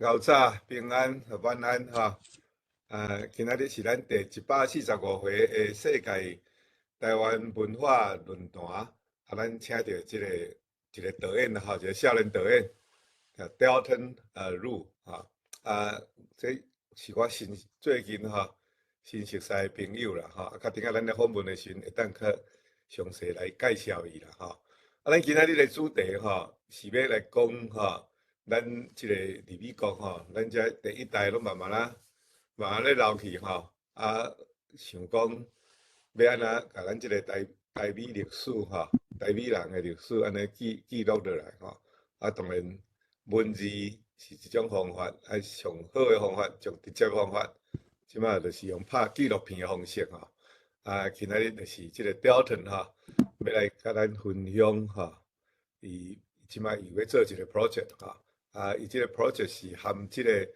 𠢕早平安，晚安吼。啊，今仔日是咱第145回的世界台灣文化論壇，啊，咱請著這个一個導演吼，一個少年導演，Delton Lu 吼，啊，這是我新最近吼新熟似的朋友啦吼，啊，較等下咱咧訪問的時陣，會當較詳細來介紹伊啦吼。啊，咱今仔日的主題吼，是欲來講吼，咱這个佇美國吼，咱這第一代攏慢慢仔慢慢咧老去吼，啊，想講欲按怎共咱這个台台美歷史吼，台美人的歷史按呢記記錄落來吼，啊，當然文字是一種方法，啊，上好的方法，上直接方法，這擺就是用拍紀錄片的方式吼。啊，今仔日就是這个 Delton 吼，欲來共咱分享吼，伊這擺伊欲做一个 project 吼。啊，伊這个 project 是含這个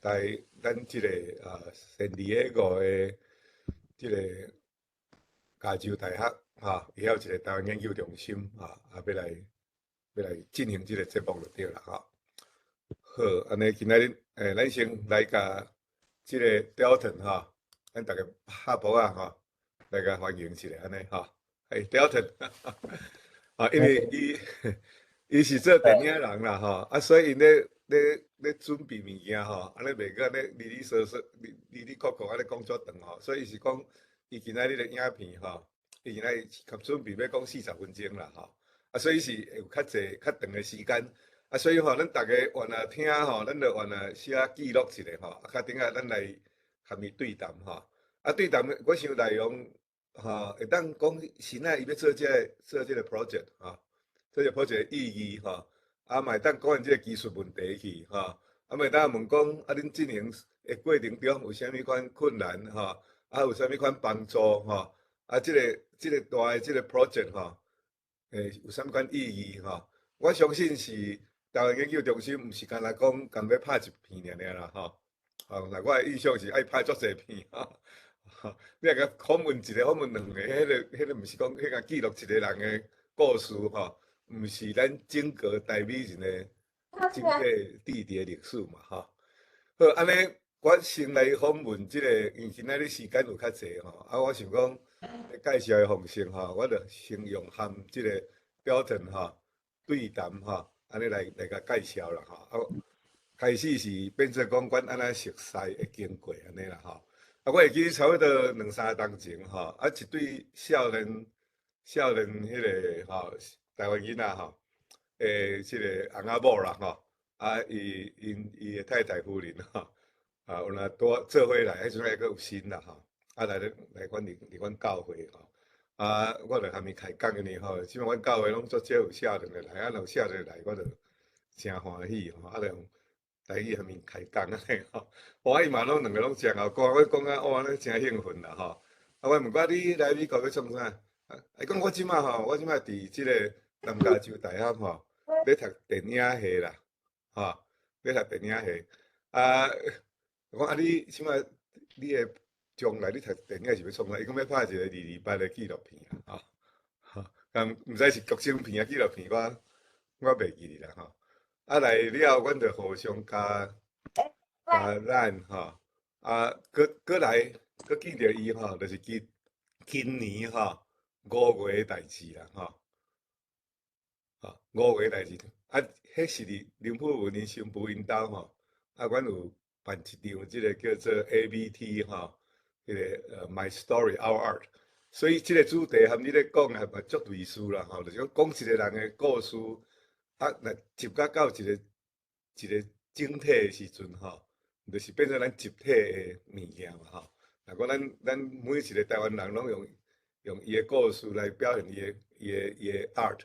台咱這个啊聖地亞哥的這个加州大學吼，伊有一个台灣研究中心吼，啊，欲來進行這个節目就對啦吼。好，按呢今仔日咱先來共這个 Delton 吼，咱逐家拍噗仔吼，來共歡迎一下按呢吼。欸，Delton，啊，因為伊是做電影人啦吼，啊，所以𪜶咧咧咧準備物件吼，按呢袂閣按呢哩哩嗦嗦、哩哩哩扣扣按呢講足長吼，所以伊是講伊今仔日的影片吼，伊今仔日準備欲講40分鐘啦吼，啊，所以是會有較濟較長的時間，啊，所以吼，咱逐家願來聽吼，咱就願來小可記錄一下吼，啊，較等下咱來含伊對談吼，啊，對談我想內容吼，會當講是哪伊欲做這个做這个 project 吼。這個 project 的意義吼，啊嘛會當講這个技術問題去吼，啊嘛會當問講啊，恁進行的過程中有啥物款困難吼，啊有啥物款幫助吼，啊這个這个大的這个 project 吼，有啥物款意義吼？我相信是台灣研究中心，毋是干焦講干欲拍一片爾爾啦吼，吼，若我的印象是愛拍足濟片吼。你若共訪問一個、訪問兩個，彼个彼个毋是講彼個記錄一個人的故事吼，毋是咱整個台美人的整個地的歷史嘛吼。好，按呢，我先來訪問這個，因為今仔日時間有較濟吼，啊，我想講介紹的方式吼，我就先用含這个 Delton 吼對談吼，按呢來來共介紹啦吼。啊，開始是變做講阮按怎熟似的經過按呢啦吼。啊，我會記差不多兩三冬前吼，啊，一對少年少年彼个吼台灣囡仔吼，這个翁仔某啦吼，啊，伊𪜶伊的太太夫人吼，啊，有若拄做伙來，彼陣還閣有身啦吼，啊來咧來阮佇佇阮教會吼，啊，我就含伊開講因為吼，這擺阮教會攏足少有少年的來，啊，若有少年來，我就誠歡喜吼，啊，就用台語含𪜶開講按呢吼，哇，伊嘛攏兩个攏誠𠢕講，我講啊，哇，按呢誠興奮啦吼，啊，我問講你來美國欲創啥？啊，伊講我這擺吼，我這擺佇這个南加州大學吼，咧讀電影系啦，吼，咧讀電影系。啊，我講啊，你這擺你的將來你讀電影是欲創啥？伊講欲拍一個228的紀錄片啊，吼，但毋知是國情片抑紀錄片，我我袂記得啦吼。啊來了，阮就互相加加咱吼，啊，閣閣來閣見著伊吼，就是今今年吼5月的代誌啦吼。吼，5月代誌，啊，彼是佇林富文𪜶新婦𪜶兜吼，啊，阮有辦一場這个叫做 ABT 吼，彼个My Story Our Art，所以這个主題含你咧講的嘛足類似啦吼，就是講講一個人的故事，啊，若集甲到一个一个整體的時陣吼，就是變做咱集體的物件嘛吼。若講咱咱每一個台灣人攏用用伊的故事來表現伊的伊的伊的 art，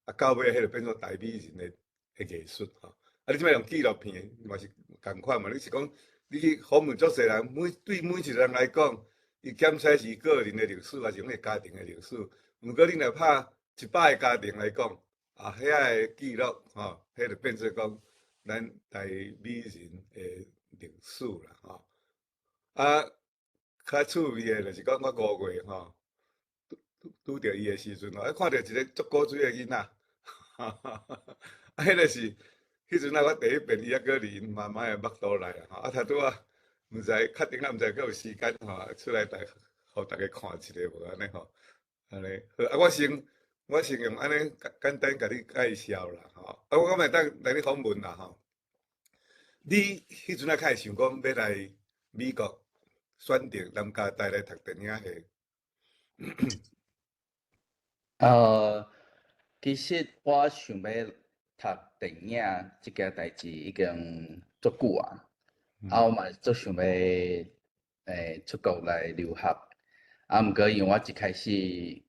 啊，到尾彼就變做台美人的的藝術吼。啊，你這擺用紀錄片嘛是仝款嘛？你是講你去訪問足濟人，每對每一個人來講，伊檢採是個人的歷史，抑是講家庭的歷史。毋過你若拍100個家庭來講，啊，遐个記錄吼，彼就變做講咱台美人的歷史啦吼。啊，較趣味的就是講我5月吼，拄拄拄著伊的時陣吼，啊，看著一个足古錐的囡仔，啊，彼个是，彼陣啊，我第一遍伊猶閣佇𪜶媽媽的腹肚內吼，啊，頭拄仔毋知確定啊，毋知閣有時間吼，出來來予大家看一下無按呢吼，按呢好啊，我先用按呢簡單共你介紹啦吼，啊，我感覺會當來你訪問啦吼。你彼陣啊，開始想講欲來美國選擇南加大來讀電影系？其實我想欲讀電影這件代誌已經足久啊，啊，我嘛足想欲出國來留學，啊，毋過因為我一開始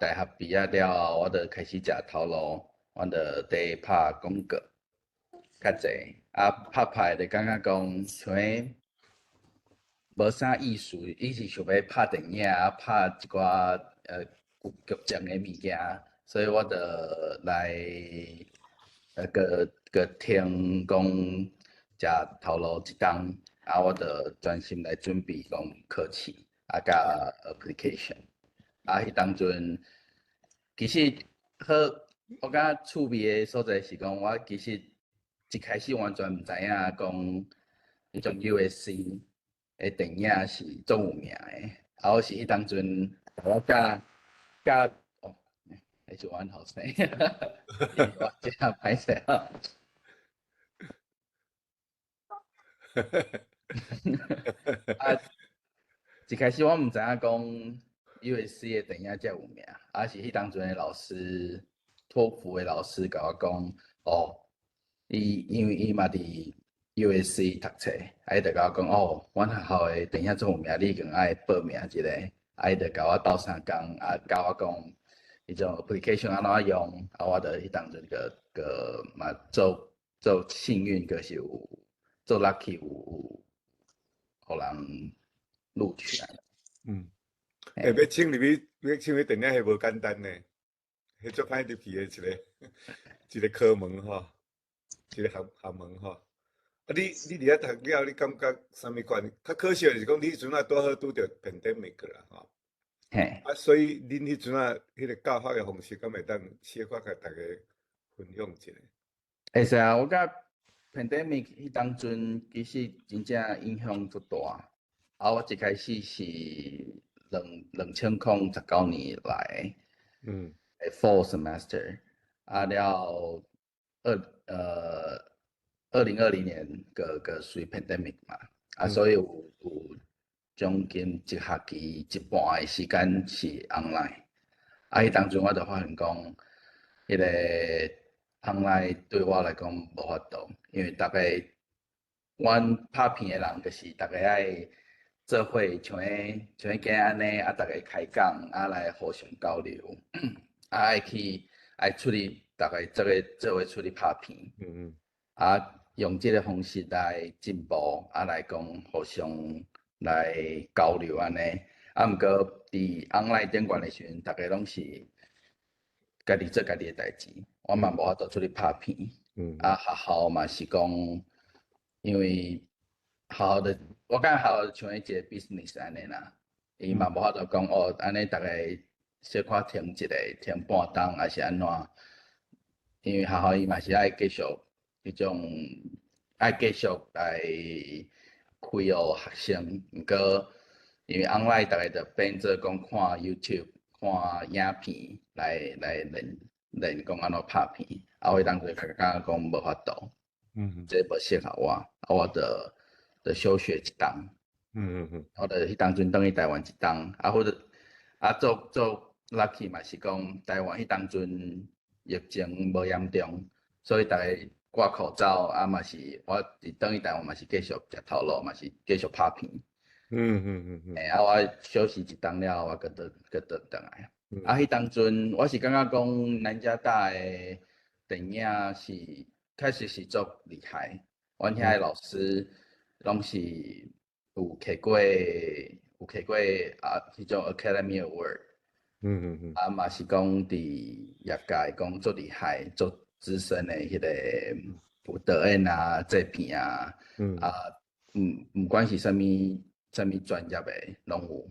大學畢業了後，我就開始食頭路，我就佇拍廣告較濟，啊，拍拍就感覺講像彼無啥意思，伊是想欲拍電影，啊，拍一寡劇情的物件，所以我就來閣聽講食頭路一冬，啊，我就專心來準備講考試，啊，佮 application，啊，彼當陣其實好，我感覺趣味的所在是講，我其實一開始完全毋知影講彼種 USC 的電影是足有名的，啊，我是彼當陣我佮佮哦，彼是阮後生，我這下歹勢啊。啊，一開始我毋知影講 USC 的電影遮有名，啊是彼當陣的老師，托福的老師共我講，哦，伊因為伊嘛佇 USC 讀冊，啊伊就共我講，哦，阮學校的電影足有名，你一定愛報名一下，啊伊就共我鬥相共，啊教我講彼種 application 按怎用，啊我就彼當陣閣閣嘛做做幸運，閣是有做 lucky 有予人錄取啊。欸，欲搶入去，欲搶入去電影系無簡單呢，彼足歹入去的一個科門吼，一個學門吼。啊你，你佇遐讀了，你感覺啥物款？較可惜的是講，你彼陣啊拄好拄著 pandemic 啦吼。嘿。啊，所以恁彼陣啊，彼個教法的方式，敢會當小可共大家分享一下？會使啊，我感覺 pandemic 彼當陣其實真正影響足大。啊，我一開始是2019年來，fall semester，啊了2020年閣隨 pandemic 嘛，啊，所以有將近一學期一半的時間是 online，啊，彼當陣我就發現講，彼個 online 對我來講無法度，因為逐家阮拍片的人就是逐家愛做伙像彼囝按呢，啊，逐家開講，啊來互相交流，啊愛去愛出去，逐家做伙出去拍片，啊用這個方式來進步，啊來講互相來交流按呢，啊毋過佇 online 頂懸的時陣，逐家攏是家己做家己的代誌，我嘛無法度出去拍片，啊學校嘛是講，因為學校的，我感覺學校像一個 business 按呢啦，伊嘛無法度講哦，按呢逐家小可停一下，停半冬抑是按怎，因為學校伊嘛是愛繼續彼種愛繼續來開予學生，毋過因為 online 逐家就變做講看 YouTube、看影片來練練講按怎拍片，啊，我當陣感覺講無法度，這無適合我，啊，我就休學一冬，我就彼當陣轉去台灣一冬，啊，或者啊做做 lucky 嘛是講台灣彼當陣疫情無嚴重，所以逐家掛口罩，啊嘛是我佇轉去台灣嘛是繼續食頭路，嘛是繼續拍片。欸，啊，我休息一冬了後，我閣轉來。啊，彼當陣我是感覺講南加大的電影是確實是足厲害，阮遐的老師攏是有摕過啊，彼種 Academy Award。啊嘛是講佇業界講足厲害、足資深的彼個有導演啊、製片啊，啊，毋管是啥物啥物專業的攏有。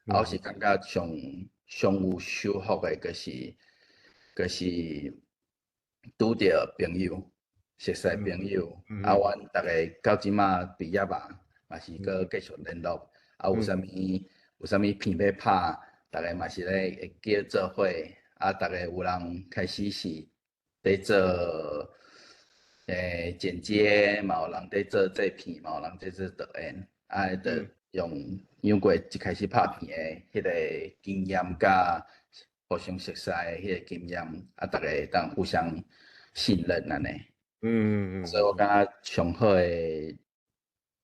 啊，我是感覺上有收穫的，就是拄著朋友，熟似朋友，啊，阮逐家到這馬畢業啊，嘛是閣繼續聯絡，啊，有啥物片欲拍，逐家嘛是咧會叫做伙，啊，逐家有人開始是佇做剪接，嘛有人佇做製片，嘛有人佇做導演，啊，就用用過一開始拍片的彼个經驗，佮互相熟似的彼个經驗，啊，逐家會當互相信任按呢。所以我感覺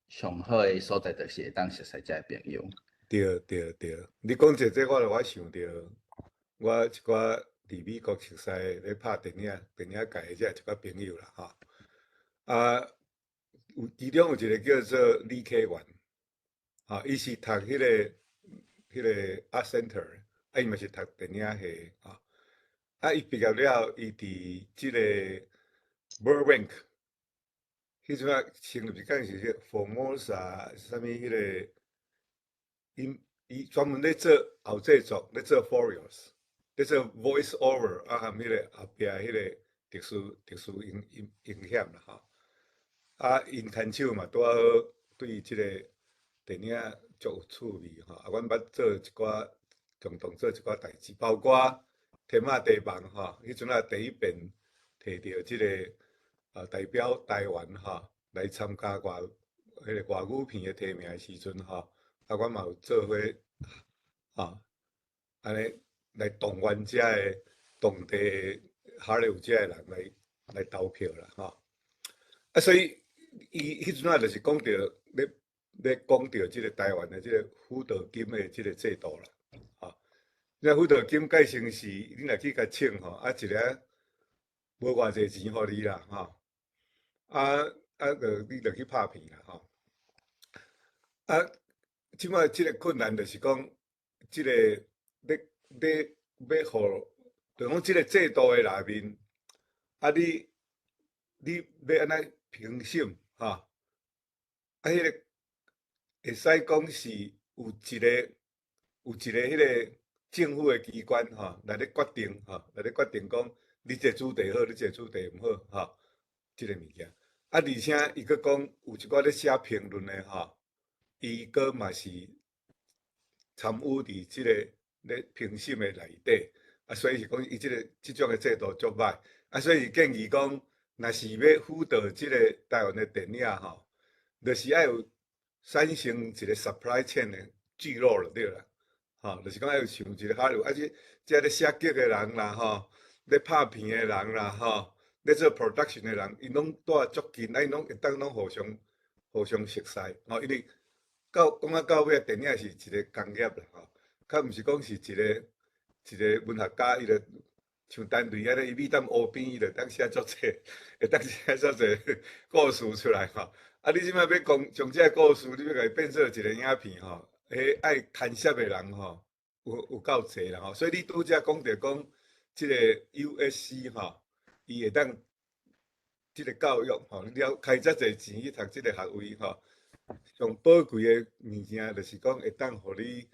上好的所在就是會當熟似遮个朋友。對對對，你講這我就我想著，我一寡佇美國熟似咧拍電影、電影界的這一寡朋友啦，吼。啊，有其中有一個叫做李啟元，吼，伊是讀彼個 Art Center，啊，伊嘛是讀電影系，吼。啊，伊畢業了，伊佇這個 Burbank，彼陣仔成立一間是 Formosa 啥物彼個，伊專門咧做後製作，咧做 Foley，咧做 voice over，啊，含彼個後壁彼個特殊音響啦，吼。啊，𪜶牽手嘛，拄仔好對這個電影足有趣味吼。啊，阮捌做一寡共同做一寡代誌，包括天馬地夢吼，彼陣仔第一遍摕著這個代表台灣吼來參加彼個外語片的提名的時陣吼，啊，阮嘛有做伙吼，按呢來動員遮个當地哈利伍遮个人來投票啦吼。啊，所以伊彼陣仔就是講著咧講著這個台灣的這個輔導金的這個制度啦，吼。這輔導金改成是，你若去共請吼，啊，一个無偌濟錢予你啦，吼。啊啊，就你就去拍片啦，吼。啊，這擺這個困難就是講，這個欲欲予，就講這個制度的內面，啊你你欲按怎評審，吼？啊，彼個會使講是有一個彼個政府的機關吼來咧決定吼，來咧決定講你這個主題好，你這個主題毋好，吼，這個物件。啊，而且伊閣講有一寡咧寫評論的吼，伊閣嘛是參與佇這個咧評審的內底，啊，所以是講伊這個這種的制度足歹，啊，所以建議講，若是欲輔導這個台灣的電影吼，就是愛有產生一個 supply chain 的聚落就對啦，吼，就是講愛有像一個哈，啊，這咧寫劇的人啦，吼，咧拍片的人啦，吼，咧做 production 的人，𪜶攏蹛足近，啊，𪜶攏會當攏互相熟似，吼，因為到講啊到尾，電影是一個工業啦，吼，較毋是講是一個文學家，伊就像陳雷按呢，伊米踮湖邊，伊就當寫足濟，會當寫足濟故事出來吼。啊，你這擺欲講將這個故事，你欲共伊變做一個影片吼，彼愛牽涉的人吼，有夠濟啦吼。所以你拄才講著講，這個 USC 吼，伊會當這個教育吼，你了開遮濟錢去讀這個學位吼，上寶貴的物件就是講會當予你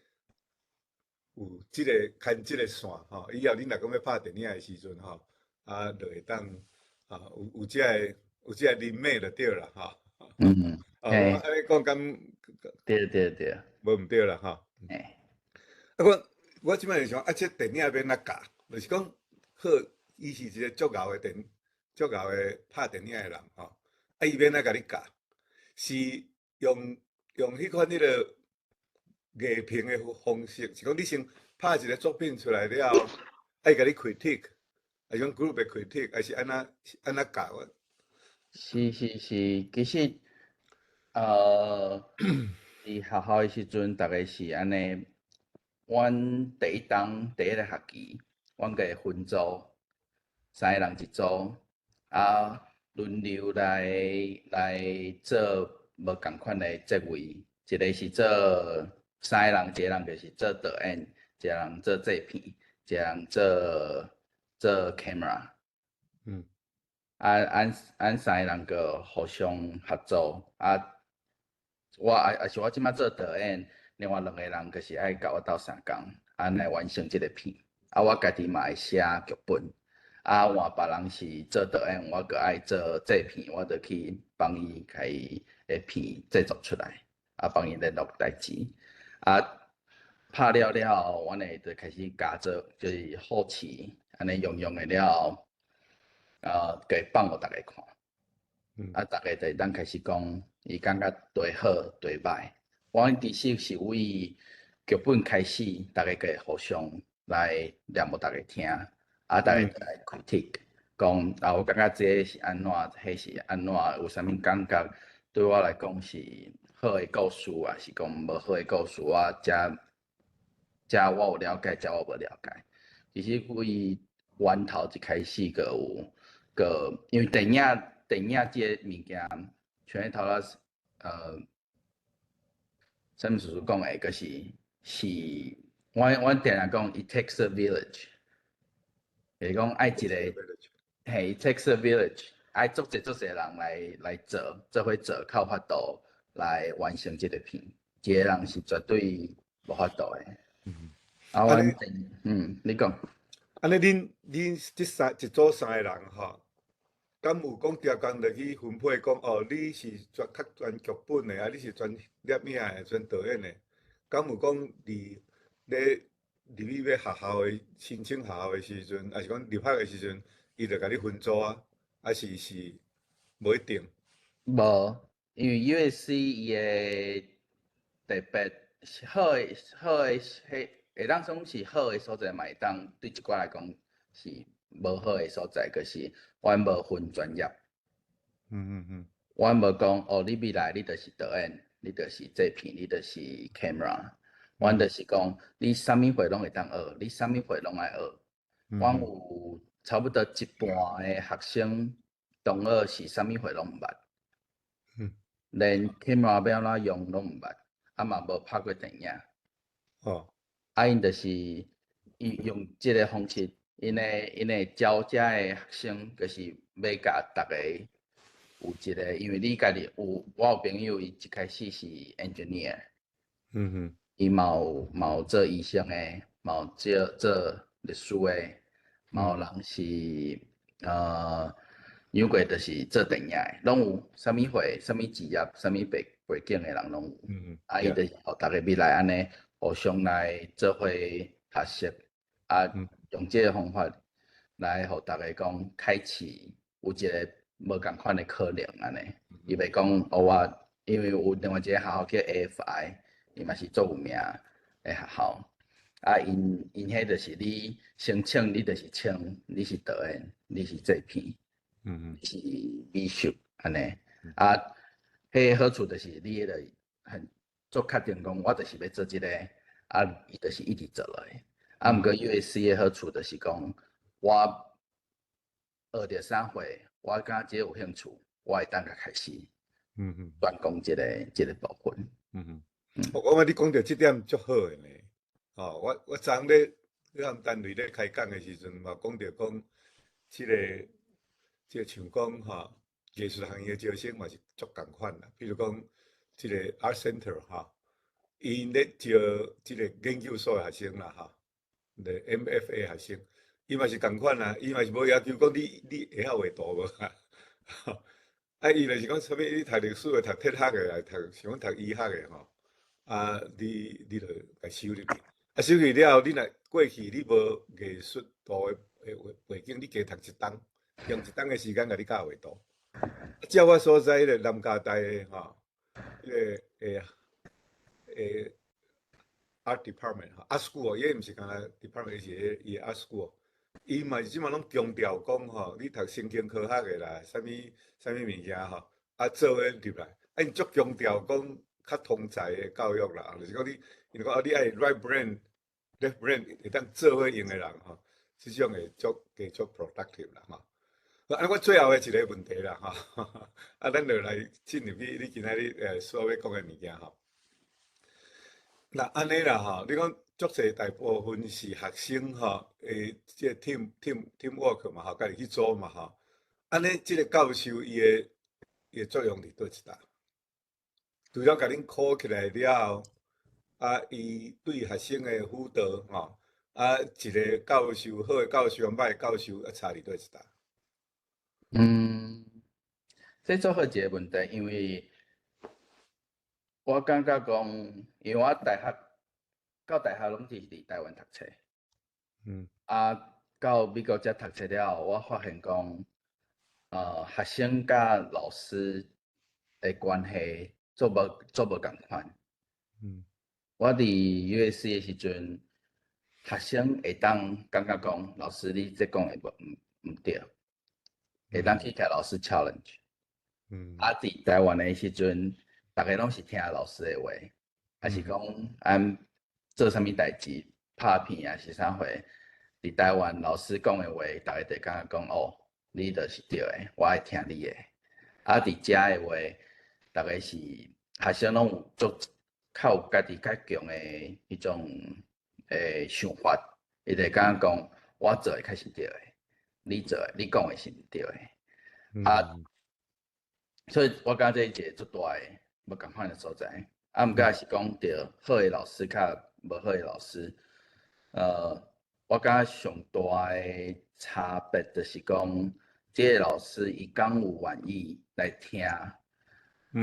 有這個牽這個線吼，以後你若講欲拍電影的時陣吼，啊，就會當啊有這個人脈就對啦吼。哦，按呢講敢？對對對。無毋對啦吼。啊，我這擺就想，啊，這電影欲按怎教？就是講，好，伊是一個足𠢕的拍電影的人吼，啊，伊欲按怎共你教？是用彼款彼個藝評的方式，是講你先拍一個作品出來了後，愛共你 critique，還是講 group 的 critique，還是按怎教？是是是，其實，佇學校的時陣，逐家是按呢。阮第一冬第一个學期，阮會分組，三個人一組，啊，輪流來做無仝款的職位，一個是做三個人，一個人就是做導演，一個人做製片，一個人做 camera。啊，阮三個人閣互相合作，啊，我也是我這擺做導演，另外兩個人就是愛共我鬥相共，啊，來完成這个片。啊，我家己嘛會寫劇本，啊，換別人是做導演，我閣愛做製片，我就去幫伊共伊的片製作出來，啊，幫伊聯絡代誌。啊，拍了了後，阮會就開始加做，就是後期按呢用用的了後，給放予逐家看。啊，逐家就會當開始講，伊感覺對好對歹。我其實是為劇本開始，逐家會互相來念予逐家聽，啊，逐家來 critique，講啊，我感覺這個是按怎，彼是按怎，有啥物感覺？對我來講是好的故事，抑是講無好的故事，我遮遮我有了解，遮我無了解。其實為源頭一開始就有個，因為電影這個物件，像頭仔啥物叔叔講的，就是阮定定講，it takes a village，就是講愛一個，嘿，it takes a village，愛足濟足濟人來做，做伙做，較有法度來完成這個片。一個人是絕對無法度的。啊，阮你講。按呢，恁這三一組三個人吼，敢有講逐工入去分配講哦，你是專較專劇本的，啊，你是專攝影的，專導演的，敢有講佇咧入去欲學校的申請學校的時陣，抑是講入學的時陣，伊就共你分組啊？抑是是無一定？無，因為 USC 伊的特別好的好的彼會當算是好的所在，嘛會當對一寡來講是無好的所在，就是阮無分專業。阮無講哦，你入來你就是導演，你就是製片，你就是 camera。阮就是講，你啥物貨攏會當學，你啥物貨攏愛學。阮有差不多一半的學生同學是啥物貨攏毋捌，連 camera 欲按怎用攏毋捌，啊嘛無拍過電影。啊，𪜶就是伊用這个方式，𪜶會教遮的學生，就是欲共逐家有一個，因為你家己有，我有朋友，伊一開始是 engineer，伊嘛有做醫生的，嘛有做律師的，嘛有人是有過就是做電影的，攏有，啥物貨、啥物職業、啥物背景的人攏有。啊，伊就是予逐家入來按呢，互相來做伙學習，啊，用這个方法來予逐家講開始有一個無仝款的可能按呢。伊袂講哦，我因為有另外一個學校叫 AFI，伊嘛是足有名的學校。啊，𪜶彼就是你申請，你就是稱你是導演，你是製片，你是美術按呢。啊，彼个好處就是你彼個很足確定講，我就是欲做這個，啊，伊就是一直做落去。啊，毋過 USC 的好處就是講，我學著啥貨，我感覺這個有興趣，我會當共開始專攻這個部分。我感覺你講著這點足好的呢。哦，我昨昏咧，你和單位咧開講的時陣嘛，講著講，這個像講吼，藝術行業招生嘛是足仝款啦。比如講，這個 Art Center 吼，𪜶咧招這個研究所的學生啦吼，咧 MFA 學生，伊嘛是仝款啊，伊嘛是無要求講你會曉畫圖無啊？啊，伊就是講啥物，你讀歷史的、讀哲學的、讀像講讀醫學的吼，啊，你就共收入去。啊，收去了後，你若過去你無藝術圖的背景，你加讀一冬，用一冬的時間共你教畫圖。照我所知，彼個南加大的吼，彼個art department 吼，art school，伊毋是干焦 department，伊是伊的 art school。伊嘛是這馬攏強調講吼，你讀神經科學的啦，啥物啥物物件吼，啊做伙入來，啊𪜶足強調講較通才的教育啦，就是講你，𪜶講啊，你愛 right brain、left brain 會當做伙用的人吼，這種會足加足 productive 啦吼。啊，我最後的一個問題啦吼，啊，咱就來進入去你今仔日所欲講的物件吼。那按呢啦吼，你講足濟大部分是學生吼，這個 team work 嘛吼，家己去做嘛吼。按呢，這個教授伊的作用佇佗一搭？除了共恁考起來了後，啊，伊對學生的輔導吼，啊，一个教授，好的教授，䆀的教授，啊，差佇佗一搭？嗯，這做好一个問題，因為我感覺講，因為我大學到大學攏是佇台灣讀冊，啊，到美國遮讀冊了後，我發現講，學生佮老師的關係足無仝款。我佇 USC 的時陣，學生會當感覺講，老師你這講的無毋對，會當去共老師 challenge。啊，佇台灣的時陣，逐个攏是聽老師的話，抑是講按做啥物代誌，拍片抑是啥貨，佇台灣老師講的話，逐个就感覺講哦，你就是對的，我愛聽你的。啊，佇遮的話，逐个是學生攏有足較有家己較強的彼種想法，伊就感覺講，我做的較是對的，你做的、你講的是毋對的。啊，所以我感覺這是一個足大的無仝款的所在。啊，毋過是講著好的老師佮無好的老師，我感覺上大的差別就是講，這個老師伊敢有願意來聽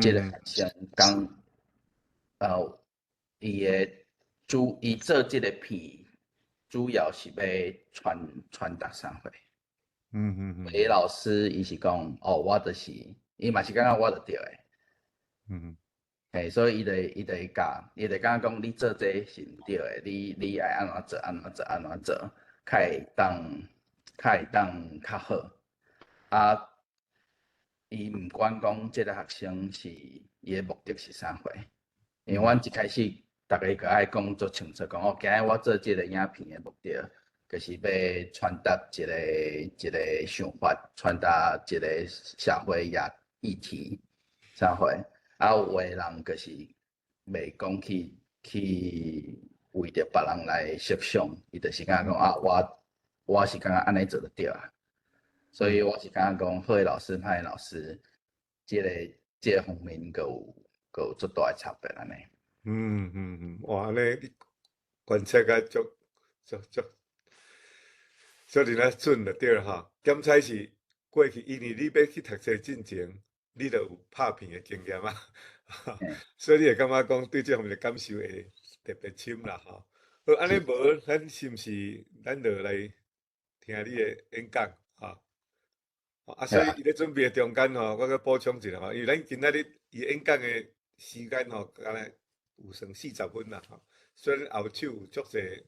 這個學生講，伊做這個片，主要是欲傳達啥貨。有的老師伊是講，哦，我就是，伊嘛是感覺我就對的。嘿，所以伊就會教，伊就感覺講你做這是毋對的，你愛按怎做，按怎做，按怎做，較會當較好。啊，伊毋管講這個學生是伊的目的是啥貨，因為阮一開始逐个閣愛講足清楚，講哦，今日我做這個影片的目的，就是欲傳達一個一個想法，傳達一個社會也議題，啥貨。啊，有的人就是袂講去為著別人來設想，伊就是感覺講啊，我是感覺按呢做就對啊。所以我是感覺講，好的老師、歹的老師，這個方面閣有足大的差別按呢。嗯嗯嗯，哇，按呢你觀察甲足足足足爾仔準就對了吼。檢採是過去，因為你欲去讀冊進前，你就有拍片的經驗啊，所以你會感覺講對這方面的感受會特別深啦吼。好，按呢無，咱是毋是咱就來聽你的演講吼？啊，所以伊咧準備的中間吼，我閣補充一下吼，因為咱今仔日伊演講的時間吼，敢若有算40分啦吼，所以後手有足濟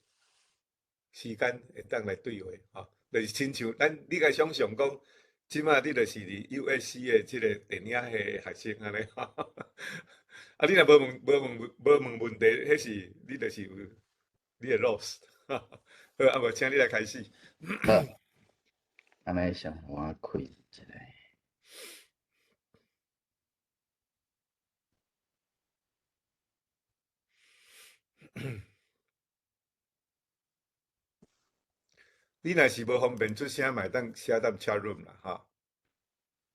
時間會當來對話吼，就是親像咱你共想像講，這擺你就是佇 USC 的這個電影系學生按呢，啊，你若無問問題，彼是你就是有你的 loss。好，啊無請你來開始。好，按呢先予我開一下。你若是無方便出聲，嘛會當寫佇 chat room 啦，吼。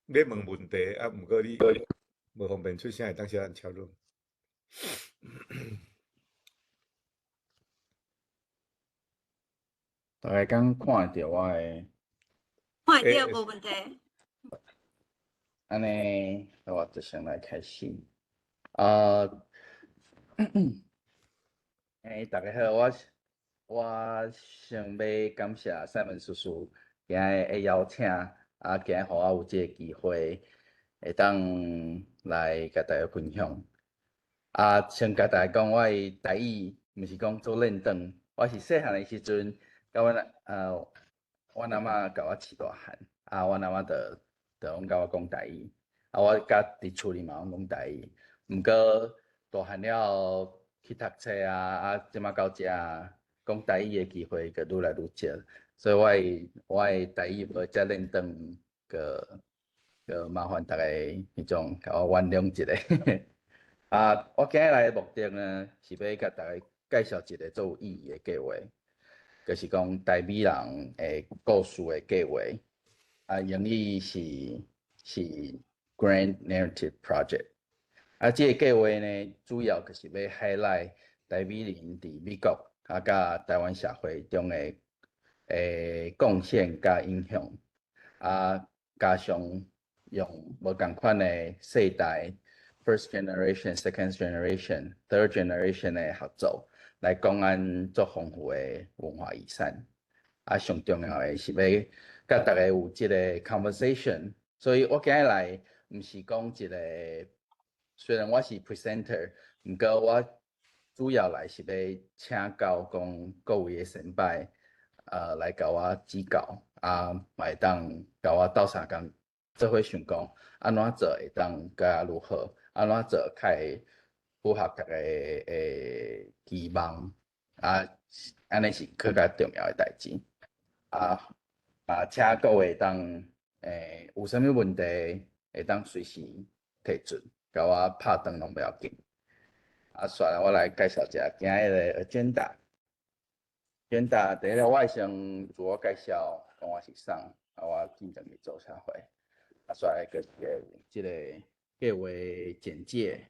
欲問問題啊，毋過你無方便出聲，會當寫佇 chat room。大家敢看會著我的？看會著，無問題。按呢，我就先來開始。啊，欸，大家好，我想欲感謝賽門叔叔今日的邀請，啊，今日予我有這個機會，會當來共大家分享。啊，先共大家講，我的台語毋是講足輪轉，我是細漢的時陣，共阮阿嬤共我飼大漢，啊，阮阿嬤就攏共我講台語，啊，我佮佇厝裡嘛攏講台語。毋過大漢了後去讀冊啊，啊，這馬到遮講台語的機會閣愈來愈少，所以我的台語無遮輪轉，閣麻煩大家彼種共我原諒一下。啊，我今日來的目的呢，是欲共大家介紹一個足有意義的計劃，就是講台美人的故事的計劃。啊，英語是 Grand Narrative Project。啊，這個計劃呢，主要就是欲 highlight 台美人佇美國啊，佮台灣社會中的貢獻佮影響，啊，加上用無仝款的世代（first generation、second generation、third generation）的合作，來講咱足豐富的文化遺產。啊，上重要的是欲佮逐家有這個 conversation，所以我今日來毋是講一個，雖然我是 presenter，毋過我主要來是欲請教講各位的先輩，來共我指教，啊，嘛會當共我鬥相共做伙想講，按怎做會當閣愈好，按怎做較會符合逐家的期望，啊，按呢是閣較重要的代誌。啊啊，請各位當有啥物問題，會當隨時提出，共我拍斷攏無要緊。啊，煞來我來介紹一下今日的 agenda。agenda 第一個，我會先自我介紹，講我是啥，啊，我進前佇做啥貨。啊，煞來閣是這個計劃簡介。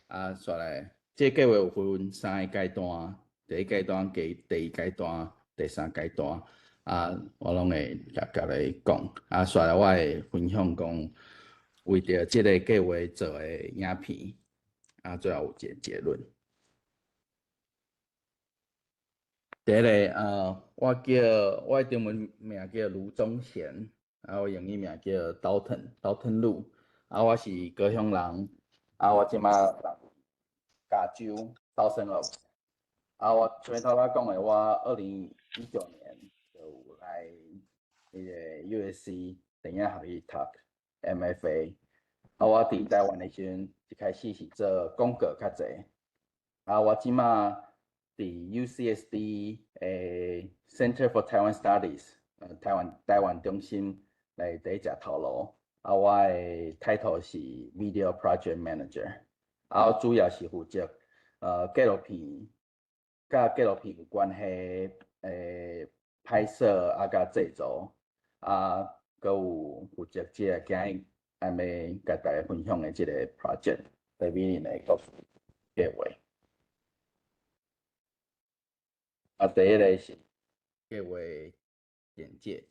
啊，煞來這個計劃有分三个階段，第一階段、第二階段、第三階段。啊，我攏會共共來講。啊，煞來我會分享講，為著這個計劃做的影片。啊，最後有一個結論。第一個，我叫我的中文名叫盧宗賢，啊，我英語名叫 Dalton，Dalton 盧。啊，我是高雄人，啊，我這馬佇加州 Thousand Oaks。啊，我像頭仔講的，我2019年就有來彼個 USC 電影學院讀 MFA。啊，我佇台灣的時陣，一開始是做廣告較濟。啊，我這馬佇 UCSD 的 Center for Taiwan Studies，台灣中心內底食頭路。啊，我的 title 是 Video Project Manager。啊，我主要是負責紀錄片，佮紀錄片有關係的拍攝啊，佮製作，啊，閣有負責這個今日欲共大家分享的這個 project，台美人的故事計劃。啊，第一个是計劃簡介。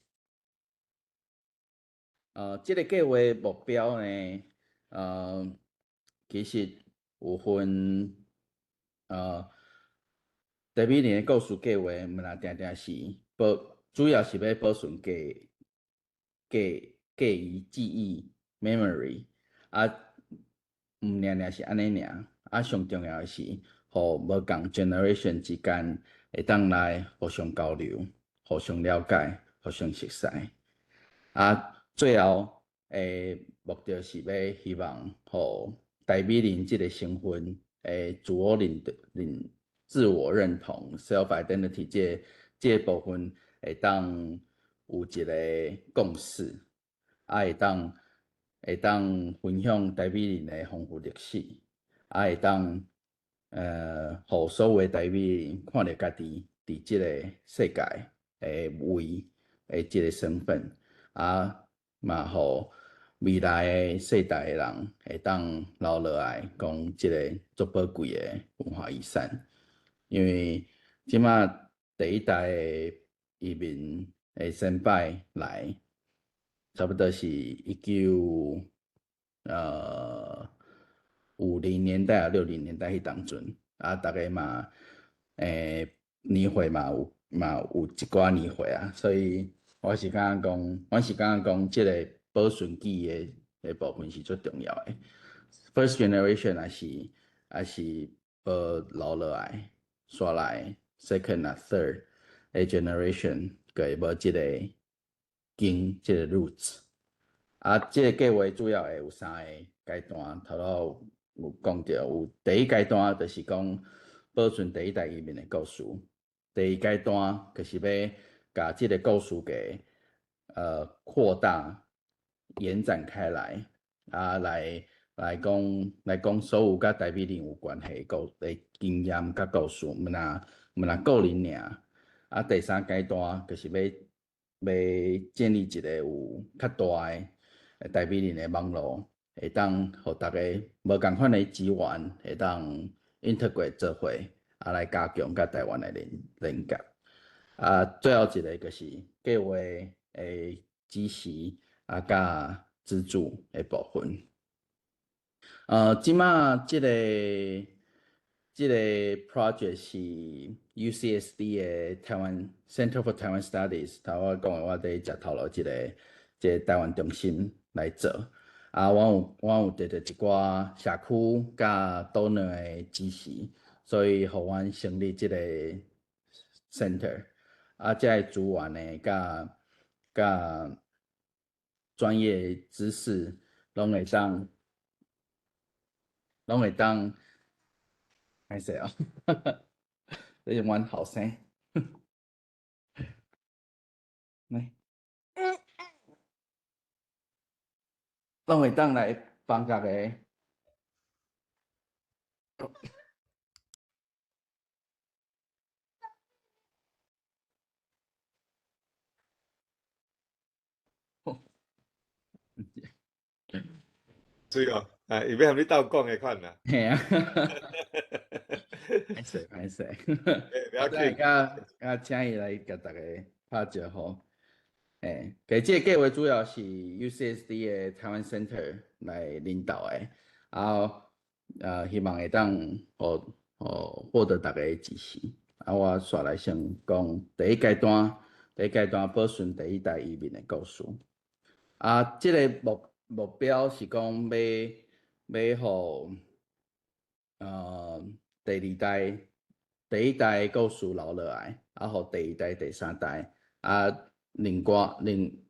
這個計劃目標呢，其實有分，台美人的故事計劃，毋若定定是保，主要是欲保存記憶 memory，啊，毋爾爾是按呢爾，啊，上重要的是，予無仝 generation 之間會當來互相交流、互相了解、互相熟似。啊，最後的目的是欲希望，予台美人這个身份的自我認同 self identity 這個部分會當有一個共識，啊，會當分享台美人的豐富歷史，啊，會當予所有的台美人看著家己佇這个世界的位的這个身份，啊，嘛予未來的世代的人會當留落來講這个足寶貴的文化遺產。因為這馬第一代的移民的先輩來，差不多是1950年代啊60年代彼當陣，啊，逐家嘛，年歲嘛有一寡年歲啊，所以我是感覺講，這个保存記憶的部分是最重要的。First generation 若是無留落來，煞來 second 啊 third 的 generation，就會無這個根，這個 roots。啊，這个計劃主要會有三个階段，頭拄有講著，有第一階段就是講保存第一代移民的故事，第二階段就是欲共這个故事給擴大延展開來，啊，來講所有佮台美人有關係的經驗佮故事，毋若個人爾。啊，第三階段就是欲建立一個有較大的台美人的網路，會當予逐家無仝款的資源會當 integrate 做伙，啊，啊來加強佮台灣的連結。啊，最後一个就是計畫的支持啊，佮資助的部分。這馬這個 project 是 UCSD 的台灣 Center for Taiwan Studies，頭我講的我佇食頭路這個台灣中心來做。啊，我有得著一寡社區佮島內的支持，所以予阮成立這個 center。啊，這个資源呢，佮專業知識，攏會當，歹勢哦，這是阮後生，來，攏會當來幫大家。水哦，啊，伊欲和你鬥講的款啦。嘿啊，歹勢歹勢，不要緊，佮請伊來共大家拍招呼。嘿，其實這個計劃主要是 UCSD 的台灣 Center 來領導的，啊，希望會當獲得大家的支持。啊，我紲來先講第一階段，第一階段保存第一代移民的故事。啊，這个目標是講欲予第二代、第一代故事留落來，啊，予第二代、第三代，啊，另外另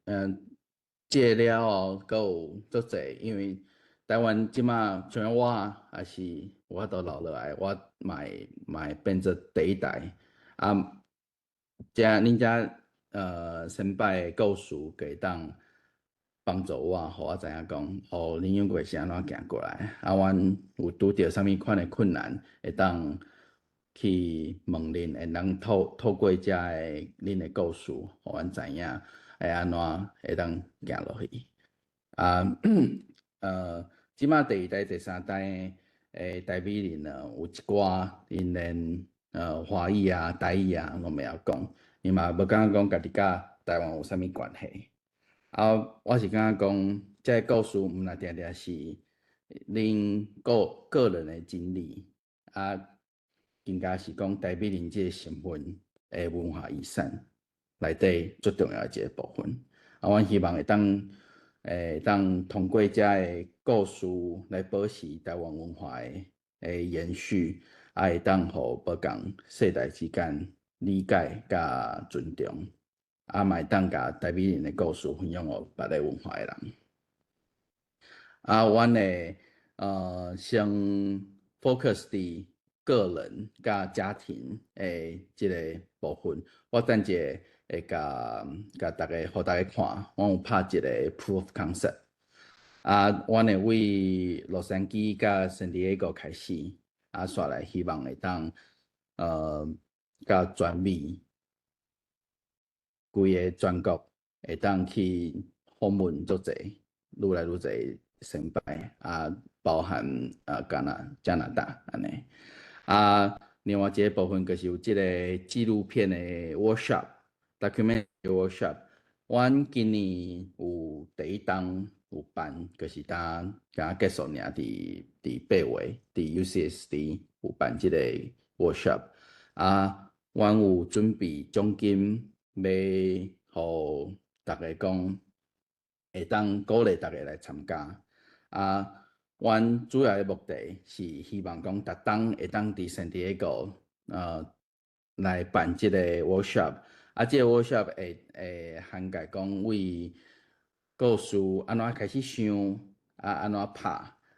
這了後，閣有足濟，因為台灣這馬像我，也是有法度留落來，我嘛會變做第一代，啊，這恁遮先輩的故事，會當幫助我，予我知影講，哦，恁永過是按怎行過來，啊，阮有拄著啥物款的困難，會當去問恁，會當透過遮个恁的故事，予阮知影會按怎會當行落去。啊，這馬第二代、第三代的台美人呢，有一寡𪜶連華語啊、台語啊攏袂曉講，伊嘛無感覺講家己佮台灣有啥物關係。啊，我是感覺講，這个故事毋若定定是恁個人的經歷，啊，更加是講台美人這个身份的文化遺產內底最重要的一个部分。啊，阮希望會當通過這个故事來保持台灣文化的延續，啊，會當予無仝世代之間理解佮尊重。啊，嘛會當共台美人的故事分享予別个文化的人。啊，阮會先 focus 佇個人佮家庭的這个部分。我等者會共大家，予大家看，阮有拍一个 proof of concept。啊，阮會為洛杉磯佮聖地亞哥開始，啊，紲來希望會當佮全美規个全國會當去訪問足濟，愈來愈濟先輩啊，包含啊加拿大按呢。啊，另外一个部分就是有這个紀錄片的 workshop，documentary workshop。阮今年有第一冬有辦，就是剛剛結束爾，佇8月，佇 UCSD 有辦這个 workshop。啊，阮有準備獎金，欲予大家講，會當鼓勵大家來參加。啊，阮主要的目的是希望講，逐冬會當佇聖地亞哥，來辦這個 workshop。啊，這個 workshop 會涵蓋講為故事按怎開始想，啊，按怎拍，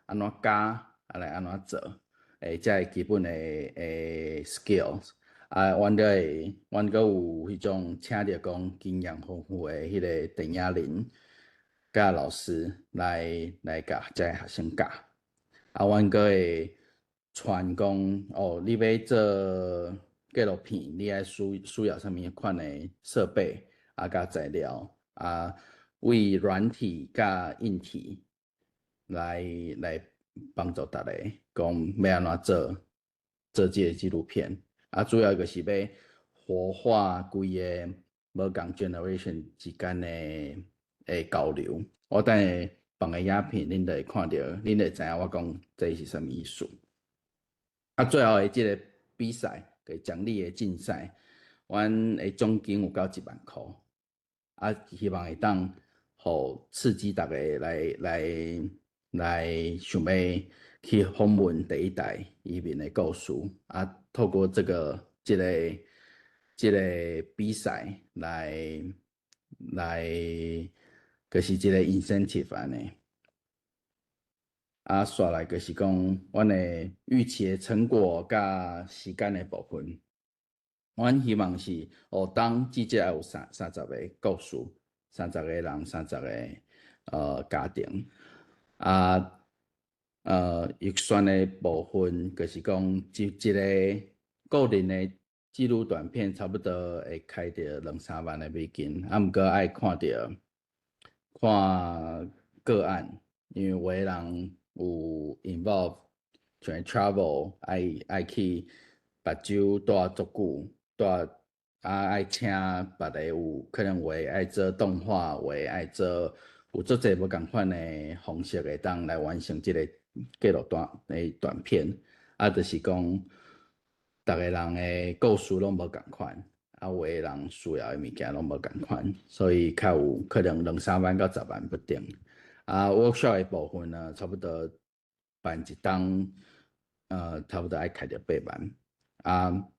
按怎加，啊來按怎做，這个基本的 skills。啊，阮閣有彼種請著講經驗豐富的彼个電影人佮老師來共這个學生教。啊，阮閣會傳講，哦，你欲做紀錄片，你愛需要啥物款的設備啊，佮材料啊，為軟體佮硬體來幫助大家講欲按怎做這个紀錄片。啊，主要就是欲活化規个無仝 generation 之間的交流。我等下放个影片，恁就會看著，恁會知影我講這是啥物意思。啊，最後的這个比賽，個獎勵的競賽，阮的獎金有到1萬箍，啊，希望會當予刺激逐家來想欲去訪問第一代移民的故事，啊，透過這個比賽來，就是一个 incentive 按呢。啊，煞來就是講，阮的預期的成果佮時間的部分，阮希望是學當至少有30個故事，30個人，30個家庭。啊，預算的部分就是講，一個個人的紀錄短片，差不多會開著兩三萬的美金。啊，毋過愛看著看個案，因為有的人有 involve 像 travel，愛去別州蹛足久，蹛啊愛請別个有可能有的愛做動畫，有的愛做有足濟無仝款的方式會當來完成這个紀錄短的短片。啊，就是講，逐个人的故事攏無仝款，啊，有的人需要的物件攏無仝款，所以較有可能兩三萬到10萬不等。啊，workshop 的部分呢，差不多辦一冬，差不多愛開著8萬。啊，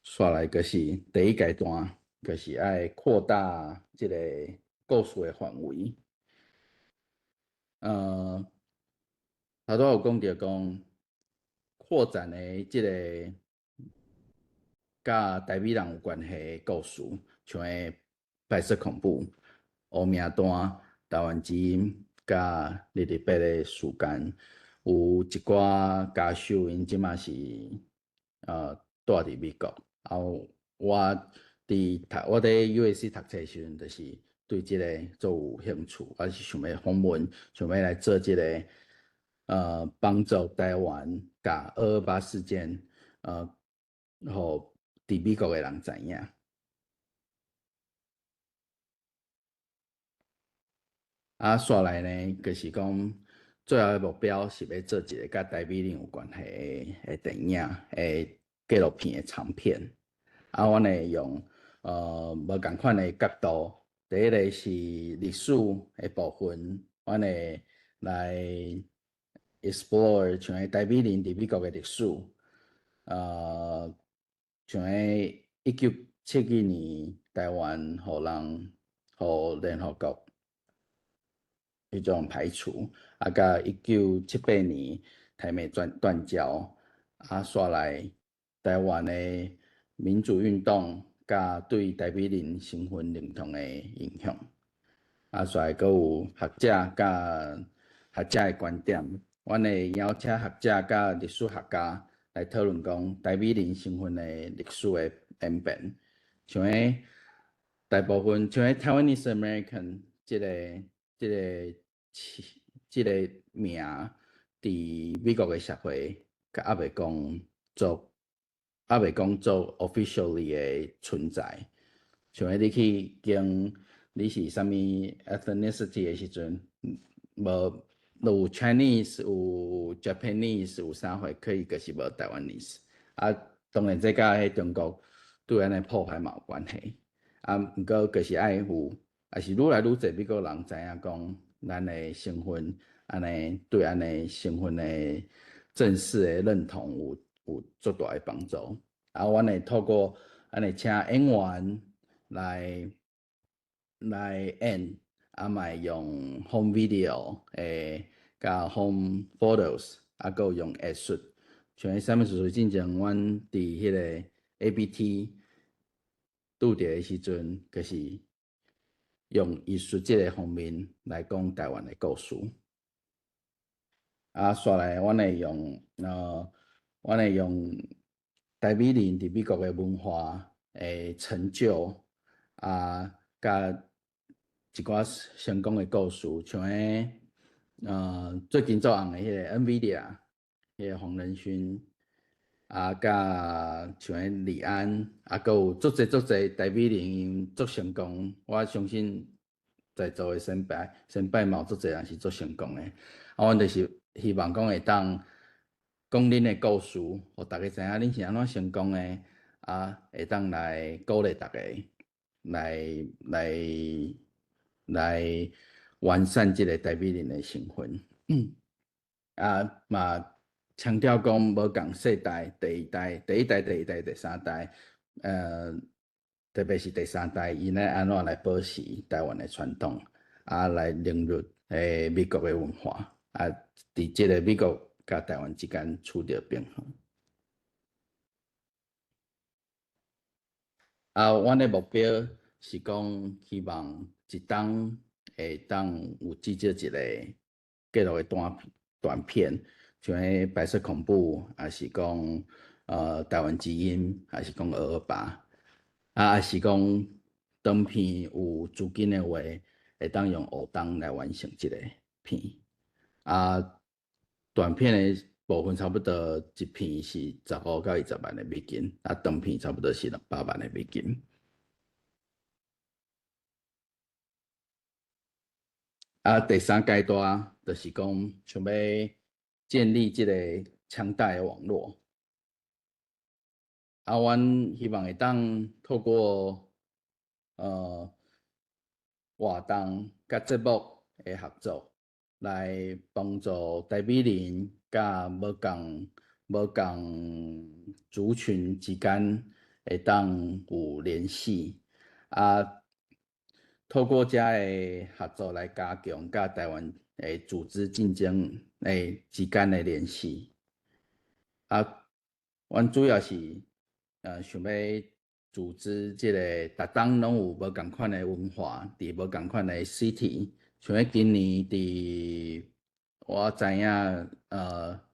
煞來就是第一階段，就是愛擴大這个故事的範圍。頭拄有講著講，擴展的這个佮台美人有關係的故事，像个白色恐怖、烏名單、台灣之音、佮228的事件，有一寡家屬𪜶這馬是蹛佇美國。啊，我佇 USC 讀冊時陣，就是對這个足有興趣，我是想欲訪問，想欲來做這个幫助台灣佮228事件，予佇美國的人知影。啊，煞來呢，就是講最後的目標是欲做一个佮台美人有關係的電影的紀錄片的長片。啊，阮會用無仝款的角度，第一个是歷史的部分，阮會來 explore 像台美人佇美國的歷史，像1972年台灣予人予聯合國彼種排除，啊，佮1978年台美斷交，啊，煞來台灣的民主運動，佮對台美人身份認同的影響，啊，煞來閣有學者佮學者的觀點，阮會邀請學者佮歷史學家來討論講台美人身份的歷史的演變，像大部分像 Taiwanese American 這個名，佇美國的社會，閣猶未講做 officially 的存在。像你去經你是啥物 ethnicity 的時陣，無有 Chinese 有 Japanese 有啥貨，可以就是無 Taiwanese。啊，當然這佮彼中國對按呢破壞嘛有關係。啊，毋過就是愛有，也是愈來愈濟美國人知影講，咱的身份按呢對按呢身份的正式的認同有足大的幫助。啊，阮會透過按呢請演員來演，啊嘛會用 home video 的佮 home photos，啊，閣有用藝術，像彼啥物事進前，阮佇彼个 ABT 拄著的時陣，就是用藝術這个方面來講台灣的故事。啊，煞來阮會用台美人佇美國的文化的成就，啊，佮一寡成功的故事，像彼最近足紅的彼个 NVIDIA。彼个黃仁勳，啊，佮像彼李安，啊，閣有足濟足濟台美人𪜶足成功，我相信在座的先輩先輩嘛有足濟人是足成功的。啊，阮就是希望講會當講恁的故事，予大家知影恁是按怎成功的，啊，會當來鼓勵大家，來來來完善這個台美人的身份。啊，嘛強調講無仝世代，第二代、第一代、第二代、第三代，特別是第三代，𪜶愛按怎來保持台灣的傳統，啊，來融入美國的文化，啊，佇這个美國佮台灣之間取得平衡。啊，阮的目標是講，希望一冬會當有至少一个紀錄的短短片，像彼白色恐怖，抑是講台灣之音，抑是講228，啊，抑是講長片有資金的話，會當用活動來完成這个片。啊，短片的部分差不多一片是15到20萬的美金，啊，長片差不多是200萬的美金。啊，第三階段就是講想欲建立這个強大的網絡。啊，阮希望會當透過活動佮節目的合作，來幫助台美人佮無仝無仝族群之間會當有聯繫。啊，透過遮个合作來加強佮台灣的組織競爭的之間的聯繫。啊，阮主要是想欲組織這个逐冬攏有無仝款的文化，佇無仝款的 city，像彼今年佇我知影，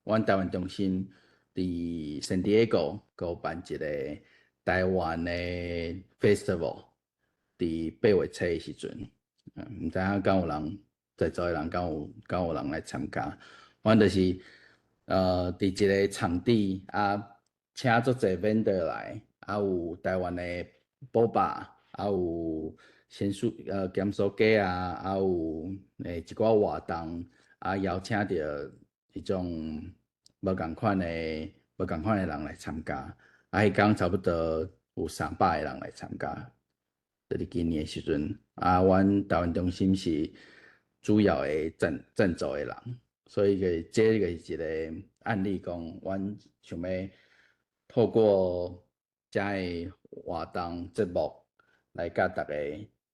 阮台灣中心佇聖地亞哥閣有辦一个台灣的 festival，佇8月初的時陣，毋知影敢有人在座的人敢有人來參加。阮就是佇一个場地啊，請足濟 vendor 來，啊有台灣的波霸，啊有鹹酥鹹酥雞啊，啊有一寡活動，啊邀請著彼種無仝款的無仝款的人來參加，啊彼工差不多有300個人來參加。就是今年的時陣，啊，阮台灣中心是主要的贊贊助的人，所以個這个是一个案例，講阮想欲透過遮个活動節目來佮大家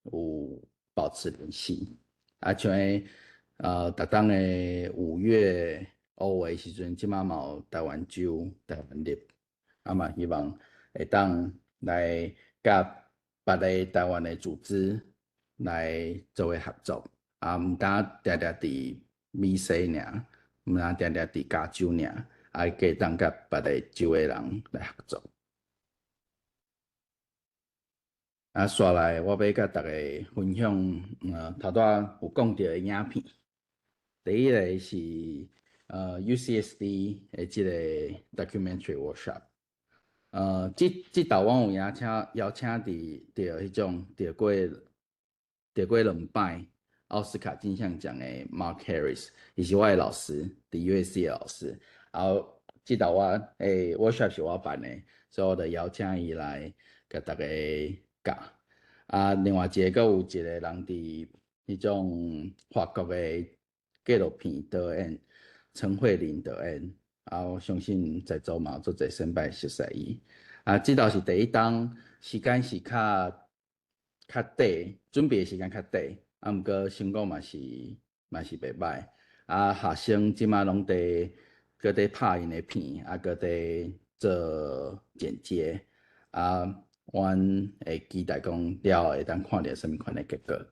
有保持聯繫。啊，像彼逐冬的5月烏的時陣，這馬嘛有台灣週、台灣日，啊嘛希望會當來佮別个台灣的組織來做伙合作，啊，毋敢定定佇美西爾，毋敢定定佇加州爾，啊，會當佮別个州的人來合作。啊，紲來我欲佮大家分享，頭拄仔有講著的影片。第一个是UCSD 的這个 documentary workshop。這這道阮有邀請邀請佇著彼種得過兩擺奧斯卡金像獎的 Mark Harris，伊是我的老師，佇 USC 的老師。然後這道我workshop 是我辦的，所以我就邀請伊來共大家教。啊，另外一个閣有一个人佇彼種法國的紀錄片導演陳慧琳導演。啊，我相信在座嘛有足濟先輩熟似伊。啊，這道是第一冬，時間是較較短，準備的時間較短，啊，毋過成果嘛是袂䆀。啊，學生這馬攏佇閣佇拍𪜶的片，啊，閣佇做剪接。啊，阮會期待講了後會當看著啥物款的結果。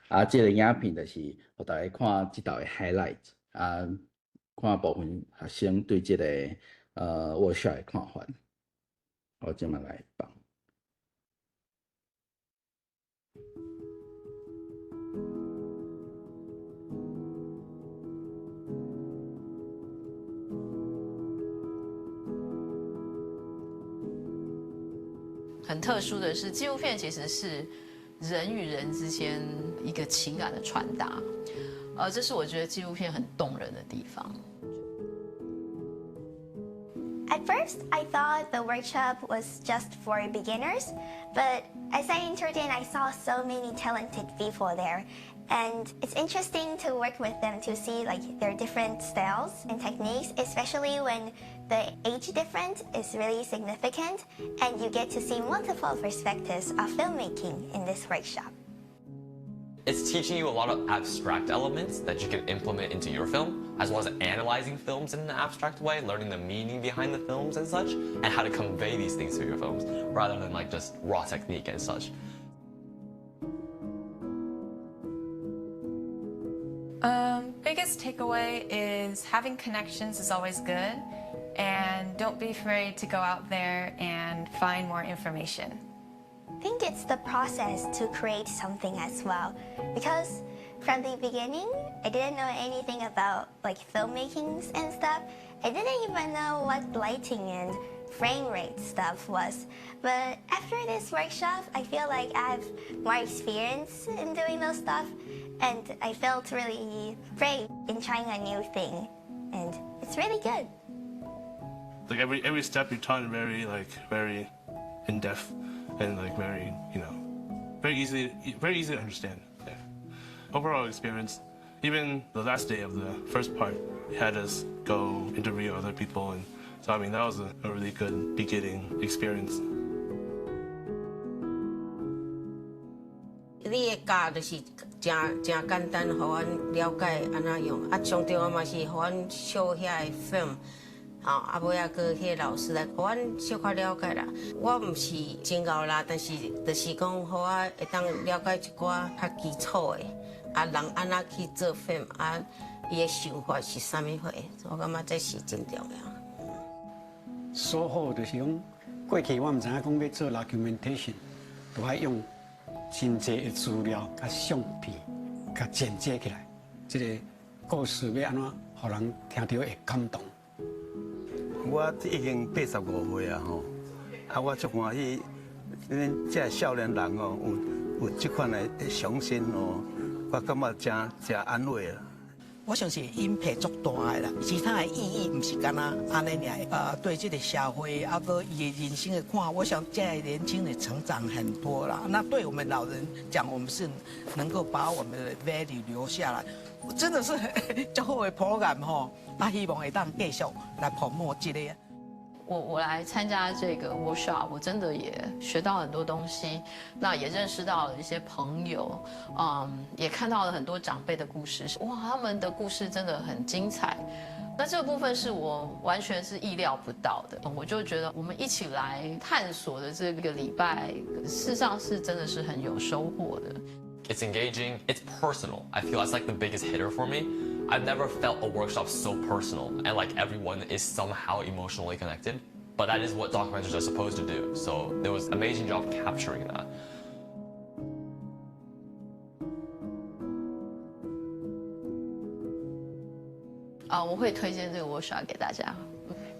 啊，這个影片就是予大家看這道的 highlight 啊。看部分學生對這个workshop 的看法，我這馬來放。很特殊的是，纪录片其实是人与人之间一个情感的传达，这是我觉得纪录片很动人的地方。 At first, I thought the workshop was just for beginners, but as I entered in, I saw so many talented people there. And it's interesting to work with them to see like their different styles and techniques, especially when the age difference is really significant and you get to see multiple perspectives of filmmaking in this workshop. It's teaching you a lot of abstract elements that you can implement into your film, as well as analyzing films in an abstract way, learning the meaning behind the films and such, and how to convey these things through your films, rather than like just raw technique and such. Biggest takeaway is having connections is always good, and don't be afraid to go out there and find more information. I think it's the process to create something as well, because from the beginning, I didn't know anything about like filmmaking and stuff. I didn't even know what lighting and frame rate stuff was. But after this workshop, I feel like I have more experience in doing those stuff, and I felt really brave in trying a new thing, and it's really good. Like every step you're taught very in depth and like very you know very easy to understand. Yeah. Overall experience, even the last day of the first part had us go interview other people, and so I mean that was a really good beginning experience. 你的教就是誠誠簡單，予阮了解按怎用。啊，上重要嘛是予阮 show 遐个 film，吼，啊尾仔閣彼个老師來，予阮小可了解啦。我毋是真𠢕啦，但是就是講，予我會當了解一寡較基礎的，啊，人按怎去做 film，啊，伊的想法是啥物貨，我感覺這是真重要。收穫就是講，過去我毋知影講欲做 documentation，都愛用真濟的資料、佮相片、佮剪接起來，這個故事欲按怎，予人聽著會感動。我已經85歲啊吼，啊我足歡喜，恁這少年人哦，有這款的雄心哦，我感覺誠誠安慰啦。我相信 impact 足大的啦，其他的意義毋是干焦按呢爾，對這個社會啊，閣伊的人生的看，我想這個年輕人成長很多啦。那對我們老人講，我們是能夠把我們的 value 留下來，真的是足好的 program 吼。啊，希望會當繼續來 promote 這個。我來參加這個 workshop，我真的也學到很多東西，那也認識到了一些朋友，也看到了很多長輩的故事，哇，他們的故事真的很精彩。那這個部分是我完全是意料不到的，我就覺得我們一起來探索的這個禮拜，事實上是真的是很有收穫的。 It's engaging, it's personal. I feel that's like the biggest hitter for me. I've never felt a workshop so personal and like everyone is somehow emotionally connected. But that is what documentaries are supposed to do. So there was an amazing job capturing that. 啊，我會推薦這個 workshop 給大家。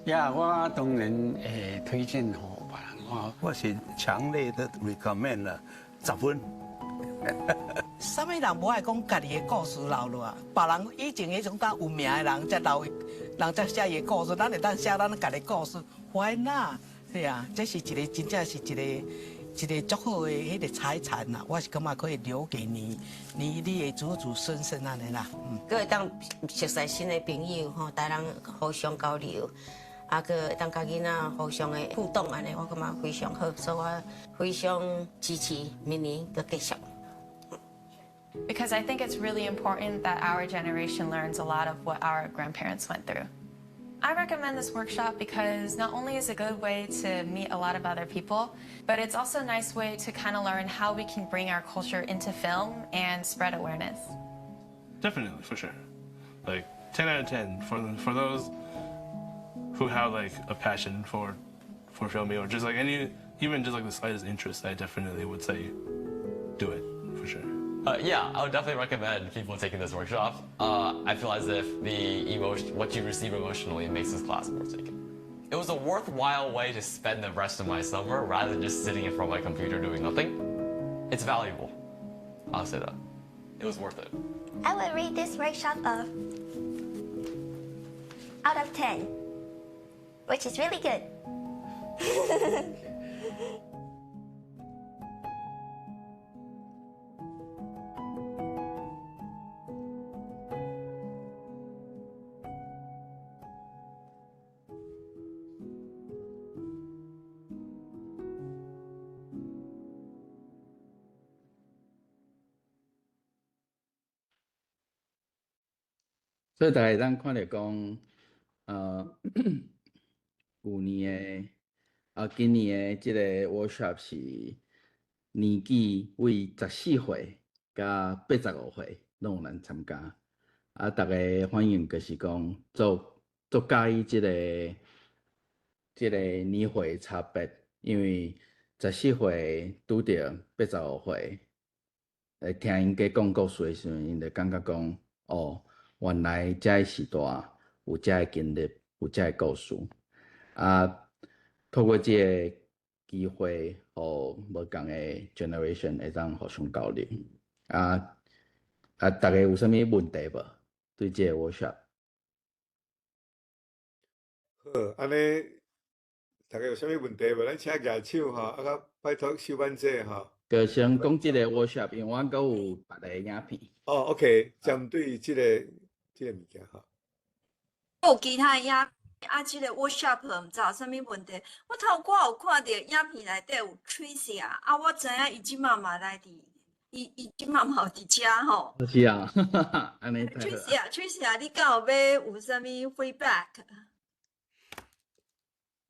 Yeah，我當然會推薦予別人。我是強烈的 recommend 啦，10分。啥物人無愛講家己的故事留落啊？別人以前彼種當有名的人才留，人才寫伊的故事，咱會當寫咱家己的故事，Why not？是啊，這是一個真正是一個一個足好的彼個財產啦。我是感覺可以留給你，你的祖祖孫孫按呢啦。閣會當熟似新的朋友吼，大人互相交流，啊，閣會當佮囡仔互相的互動按呢，我感覺非常好，所以我非常支持明年閣繼續。 Because I think it's really important that our generation learns a lot of what our grandparents went through. I recommend this workshop because not only is it a good way to meet a lot of other people, but it's also a nice way to kind of learn how we can bring our culture into film and spread awareness. Definitely, for sure. Like 10 out of 10 for those who have like a passion for filming or just like any even just like the slightest interest, I definitely would say do it for sure. Yeah, I would definitely recommend people taking this workshop. I feel as if the emotion, what you receive emotionally makes this class worth taking. It was a worthwhile way to spend the rest of my summer rather than just sitting in front of my computer doing nothing. It's valuable. I'll say that. It was worth it. I would rate this workshop of out of 10, which is really good. 所以大家會當看著講，舊年的啊，今年的這个 workshop 是年紀為14歲佮85歲攏有人參加，啊，逐家反應就是講足足佮意這个年歲差別，因為十四歲拄著85歲，來聽𪜶家講故事的時陣，𪜶就感覺講，哦，原來這个時代有這个經歷，有這个故事，啊，透過這个機會，予無仝的 generation 會當互相交流。啊啊，逐家有啥物問題無？對這个 workshop？好，按呢，逐家有啥物問題無？咱請舉手吼，啊，閣拜託小班姐吼。就先講這个 workshop，因為阮閣有別个影片。哦，OK，針對這个物件吼。有其他影啊，這个 workshop 毋知有啥物問題。我頭拄有看著影片內底有 Tricia，啊，我知影伊這馬嘛來佇，伊這馬嘛有佇遮吼。是啊，按呢太好。 Tricia，Tricia，你敢有欲有啥物 feedback？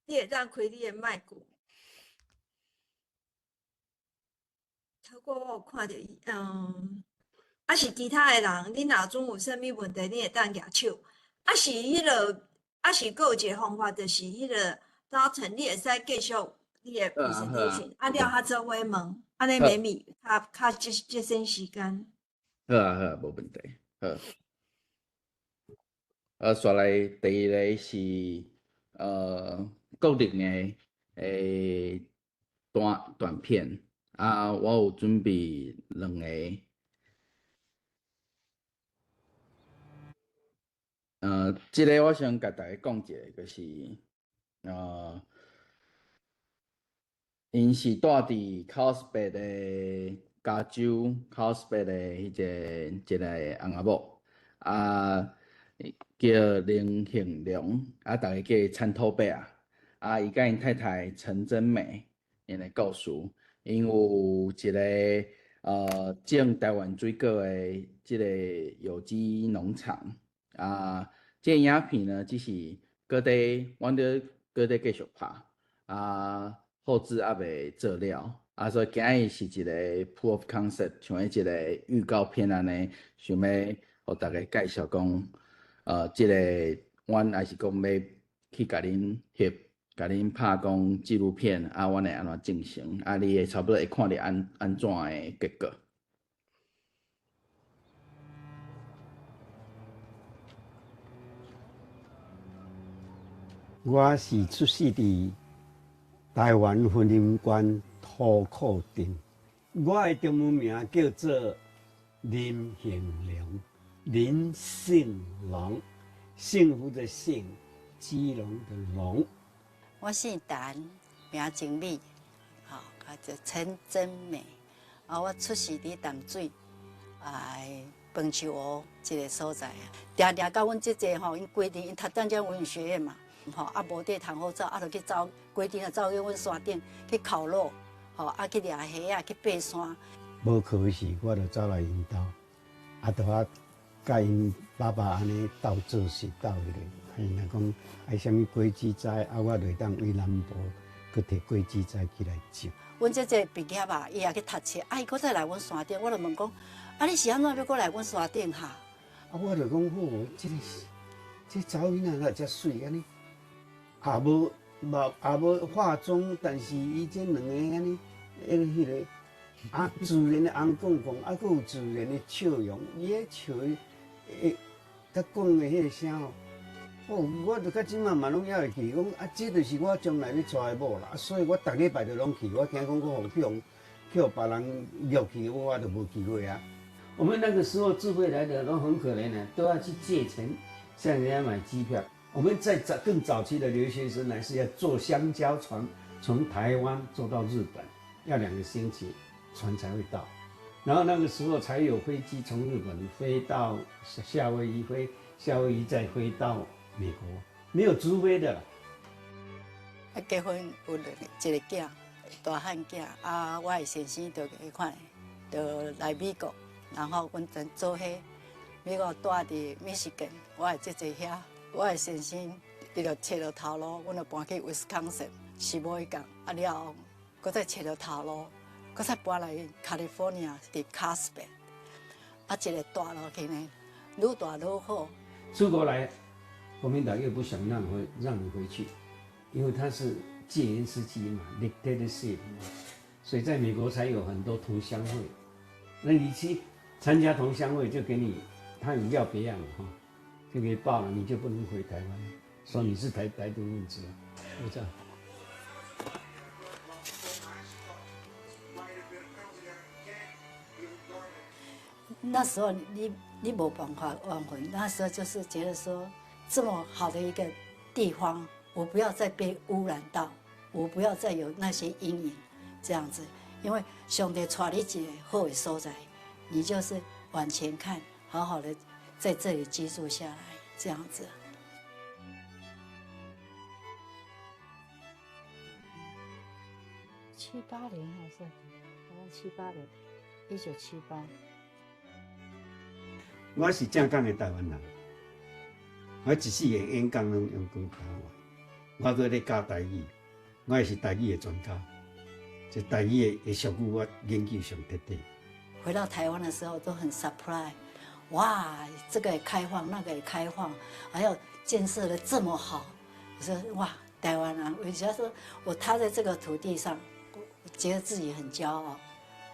你會當開你的麥克。頭拄我有看著伊，啊是其他的人，恁若準有啥物問題，你會當舉手。啊是彼个，啊是閣有一个方法，就是彼个早晨你會使繼續你的 presentation，啊了較做伙問，按呢免咪較較節省時間。好啊好啊，無問題。好。煞來第二个是國定的短片。啊，我有準備兩个，這个我先共大家講一下，就是，𪜶是住佇 Carlsbad 的加州 Carlsbad 的彼个一个翁仔某，啊，叫林興龍，啊，逐家叫伊田土伯仔，啊，伊佮𪜶太太陳真美𪜶的故事。𪜶有一个種台灣水果的這个有機農場啊，這个影片呢，只是閣佇阮咧閣佇繼續拍啊，後製猶未做了啊，所以今日是一個 proof of concept，像彼一个預告片按呢，想欲予大家介紹講，這个阮也是講欲去共恁翕。共恁拍講紀錄片，啊，阮會按怎進行？啊，你會差不多會看著按怎的結果。我是出世佇台灣雲林縣塗庫鎮，我的中文名叫做林興龍，林姓龍，幸福的幸，基隆的隆。我姓陳，名真美，吼，叫做陳真美。啊，我出世佇淡水，啊，飯樹湖這个所在啊。定定佮阮姐姐吼，𪜶規陣𪜶讀淡江文學院嘛，吼，啊無佇通好走，啊就去走，規陣就走去阮山頂去烤肉，吼，啊去掠蝦仔，去爬山。無課時，我就走來𪜶兜，啊，就啊，佮𪜶爸爸按呢鬥做事，鬥彼个。𪜶若講愛啥物果子栽，啊，我就會當為南部閣提果子栽起來種。阮姐姐畢業啊，伊也去讀冊，啊，伊閣再來阮山頂，我就問講，啊，你是按怎欲閣來阮山頂哈？啊，我就講好，這个這查某囡仔哪會遮媠按呢？也無嘛也無化妝，但是伊這兩個按呢，彼个啊，自然的紅講講，啊，閣有自然的笑容，伊彼笑，會，佮講的彼个聲哦。哦，我就到這馬嘛攏猶會記，講啊，這就是我將來欲娶的某啦，啊，所以我逐禮拜就攏去，我驚講閣予去予去予別人掠去，我就無機會啊。我們那個時候自費來的都很可憐的，都要去借錢向人家買機票。我們在早更早期的留學生來是要坐香蕉船從台灣坐到日本，要2個星期船才會到，然後那個時候才有飛機從日本飛到夏威夷，飛夏威夷再飛到美國，沒有直飛的。啊，結婚有兩個，一個囝，大漢囝。啊，我的先生就彼款，就來美國，然後阮陣做伙美國住佇密西根，我的姐姐遐，我的先生伊就揣著頭路，阮就搬去威斯康星，是無伊共。啊了後，閣再揣著頭路，閣再搬來 California 佇 Carlsbad，啊，一个蹛落去呢，愈大愈好。出國來，國民黨又不想讓你回去，因為他是戒嚴時期嘛，dictatorship 嘛，所以在美國才有很多同鄉會。那你去參加同鄉會，就給你，他有要別樣哈，就給報了，你就不能回台灣，說你是台獨分子，就這樣。那時候你無辦法忘懷，那時候就是覺得說，這麼好的一個地方，我不要再被污染到，我不要再有那些陰影，這樣子，因為上帝帶你一個好的所在，你就是往前看，好好的在這裡居住下來，這樣子。78年還是？好像七八年，1978。我是正港的台灣人，我一世人演講攏用講台灣話，我閣咧教台語，我也是台語的專家，這台語的俗語我研究上徹底。回到台灣的時候都很 surprise，哇，這個也開放，那個也開放，還有建設得這麼好，我說哇，台灣啊，我覺得說我踏在這個土地上，我覺得自己很驕傲，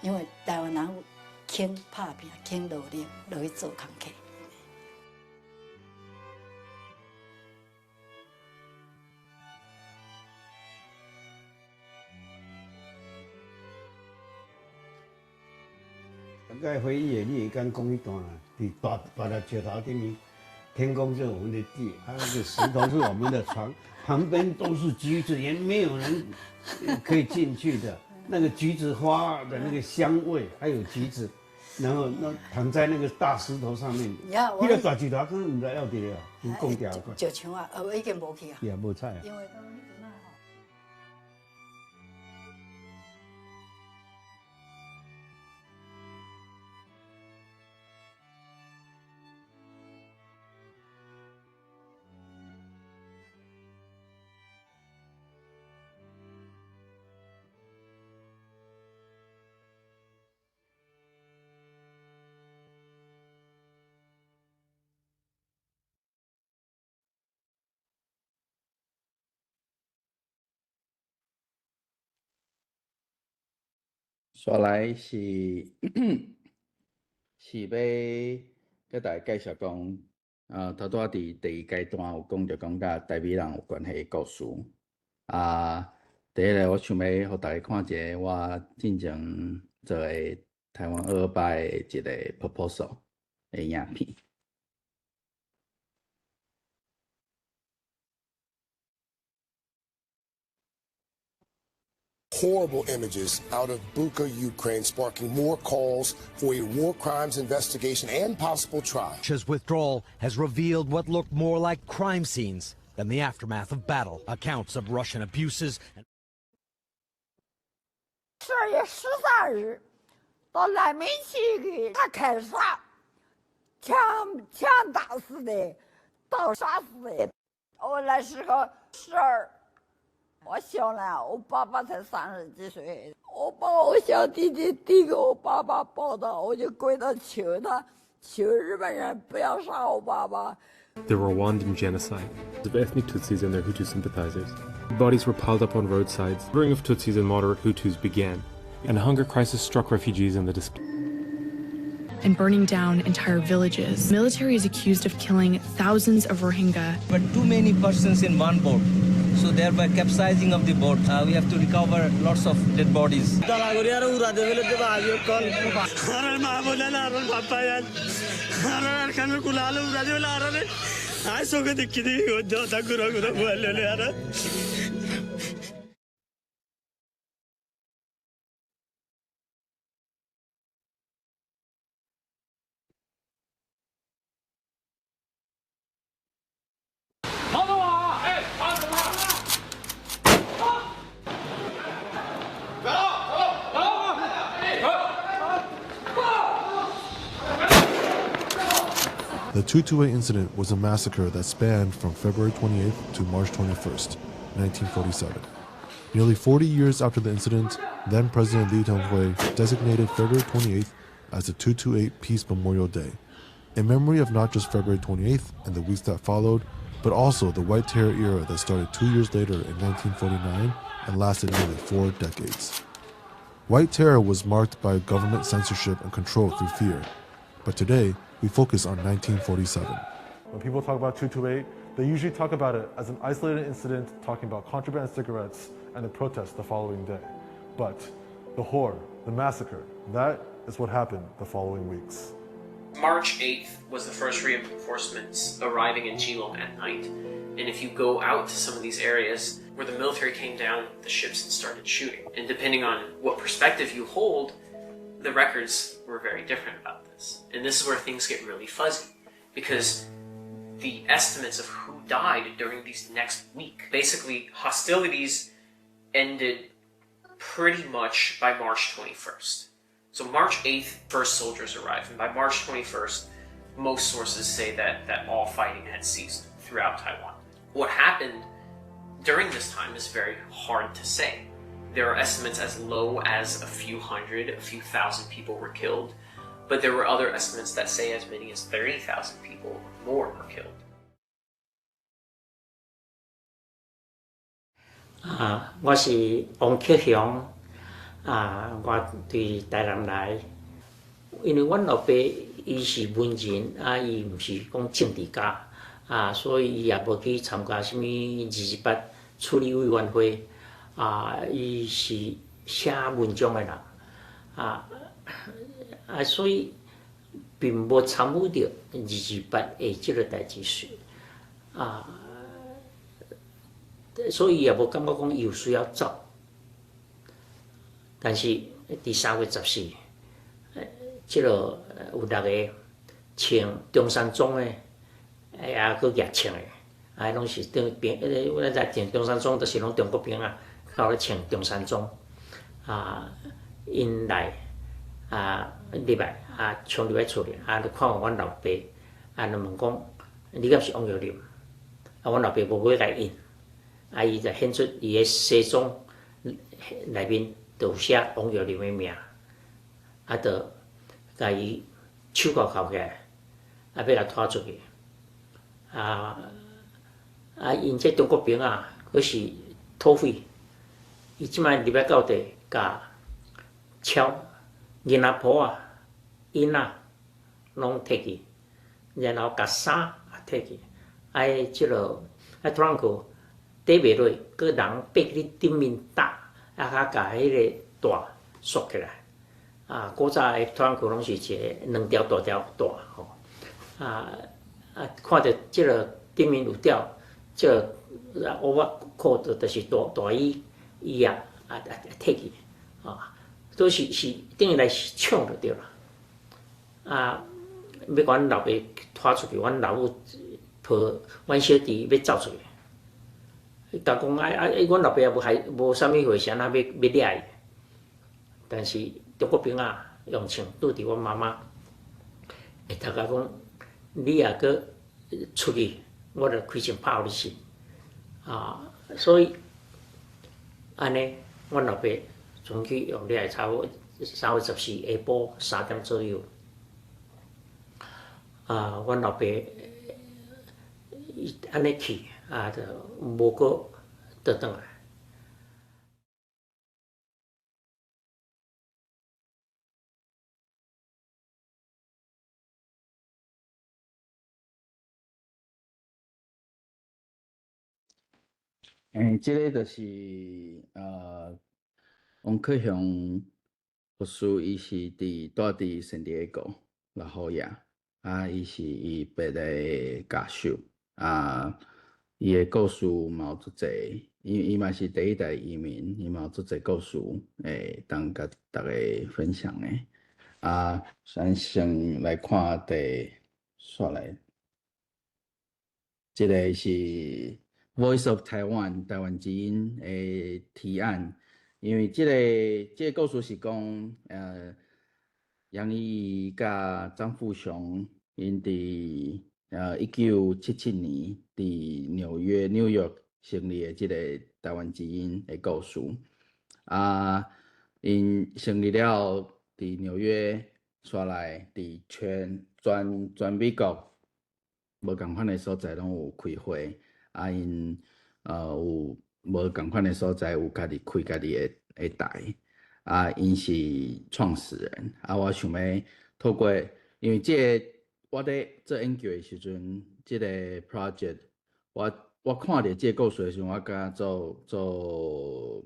因為台灣人肯拍拚，肯努力，落去做工課。該回憶的，你會敢講彼段啦？佇大大粒石頭頂面，天空是我們的地，啊，那個石頭是我們的床，旁邊都是橘子園，沒有人可以進去的。那個橘子花的那個香味，還有橘子，然後那躺在那個大石頭上面，彼個大石頭可能毋知猶佇咧啊，已經講掉。石牆啊，已經無去啊。也無彩啊。因為煞來是欲佮大家介紹講，頭拄仔佇第一階段有講著講佮台美人有關係的故事。啊，第一个我想欲予大家看一个我進前做的台灣228的一個 proposal 的影片。 Horrible images out of Bucha, Ukraine, sparking more calls for a war crimes investigation and possible trial. Russia's withdrawal has revealed what looked more like crime scenes than the aftermath of battle. Accounts of Russian abuses. 12月13日，到難民區給他開殺，槍槍打死的，刀殺死的。我那時候12，我小了，我爸爸才30幾歲，我把我小弟弟遞給我爸爸抱到，我就跪到求他，求日本人不要殺我爸爸。 The Rwandan genocide of ethnic Tutsis and their Hutu sympathizers. Bodies were piled up on roadsides. The of Tutsis and moderate Hutus began, and a hunger crisis struck refugees and the displaced. And burning down entire villages. Military is accused of killing thousands of Rohingya. But too many persons in one boat, so thereby capsizing of the boat. We have to recover lots of dead bodies. The 228 incident was a massacre that spanned from February 28th to March 21st, 1947. Nearly 40 years after the incident, then President Lee Teng-hui designated February 28th as the 228 Peace Memorial Day, in memory of not just February 28th and the weeks that followed, but also the White Terror era that started 2 years later in 1949 and lasted nearly 4 decades. White Terror was marked by government censorship and control through fear. But today, we focus on 1947. When people talk about 228, they usually talk about it as an isolated incident talking about contraband cigarettes and the protests the following day. But the horror, the massacre, that is what happened the following weeks. March 8th was the first reinforcements arriving in Keelung at night. And if you go out to some of these areas where the military came down the ships and started shooting, and depending on what perspective you hold, the records were very different about this. And this is where things get really fuzzy because the estimates of who died during these next week, basically hostilities ended pretty much by March 21st. So March 8th, first soldiers arrived, and by March 21st, most sources say that all fighting had ceased throughout Taiwan. What happened during this time is very hard to say. There are estimates as low as a few hundred, a few thousand people were killed, but there were other estimates that say as many as 30,000 people or more were killed. 啊，我是王克雄，啊，我對台南來，因為阮老爸伊是文人，啊，伊毋是講政治家，啊，所以伊也無去參加啥物二二八處理委員會，啊，伊是寫文章的人，啊啊，所以並無參與著二二八的這个代誌，啊。所以伊也無感覺講伊有需要走，但是佇3月14，這个有六个穿中山裝的，也閣舉槍的，啊，攏是當兵，彼個阮在穿中山裝，就是攏中國兵啊，靠咧穿中山裝，啊，𪜶來啊入來啊，衝入來厝裡，啊，就看阮老爸，啊，就問講，你敢是王玉林？啊，阮老爸無欲共應。啊！伊就顯出伊的西裝內面就有寫王玉林的名，啊，就共伊手銬銬起來，啊，欲共拖出去。啊啊！𪜶這中國兵啊，閣是土匪，伊這擺入來到地，共抄囡仔婆仔、囡仔攏提去，然後共衫也提去，啊，這个啊，突然閣綴袂落，閣人爬佇頂面搭，啊，較共彼个帶束起來。啊，古早的拖啷攏是一个兩條大條帶吼。啊啊，看著這个頂面有吊這个 overcoat，就是大大衣衣啊啊啊提去，啊，都是是等於來搶就對啦。啊，欲共阮老爸拖出去，阮老母抱阮小弟欲走出去。共講啊啊！阮老爸也無害無啥物貨，是按怎欲欲掠伊？但是中國兵仔用槍對佇阮媽媽，會頭共講：你若閣出去，我就開槍拍予你死！啊，所以按呢，阮老爸從去用掠差不多3月14下晡3點左右。啊，阮老爸伊按呢去，啊，就無閣倒轉來。欸，這个就是王克雄博士，伊是佇住佇聖地亞哥拉霍亞，啊，伊是伊畢的教授，啊，伊的故事嘛有足濟，伊伊嘛是第一代移民，伊嘛有足濟故事會當佮逐家分享的。啊，咱先來看第煞來，這个是 Voice of Taiwan 台灣之音的提案，因為這个這个故事是講，楊怡佮張富雄𪜶佇1977年佇紐約 New York 成立的這个台灣之音的故事。啊，𪜶成立了後，佇紐約煞來佇全全全美國無仝款的所在攏有開會。啊，𪜶有無仝款的所在有家己開家己的的台，啊，𪜶是創始人，啊，我想欲透過，因為這个我佇做研究的時陣，這个 project，我我看著這个故事的時陣，我感覺做做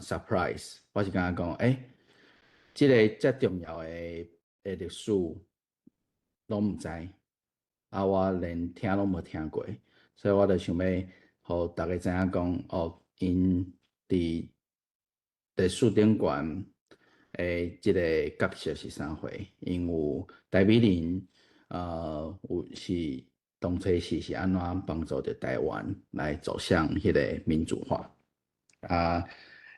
surprise，我是感覺講，欸，這个遮重要的的歷史攏毋知，啊，我連聽攏無聽過。所以我就想欲，予逐家知影講，哦，𪜶佇歷史頂懸的這个角色是啥貨？𪜶有戴美玲，有是當初是是按怎幫助著台灣來走向彼个民主化？啊，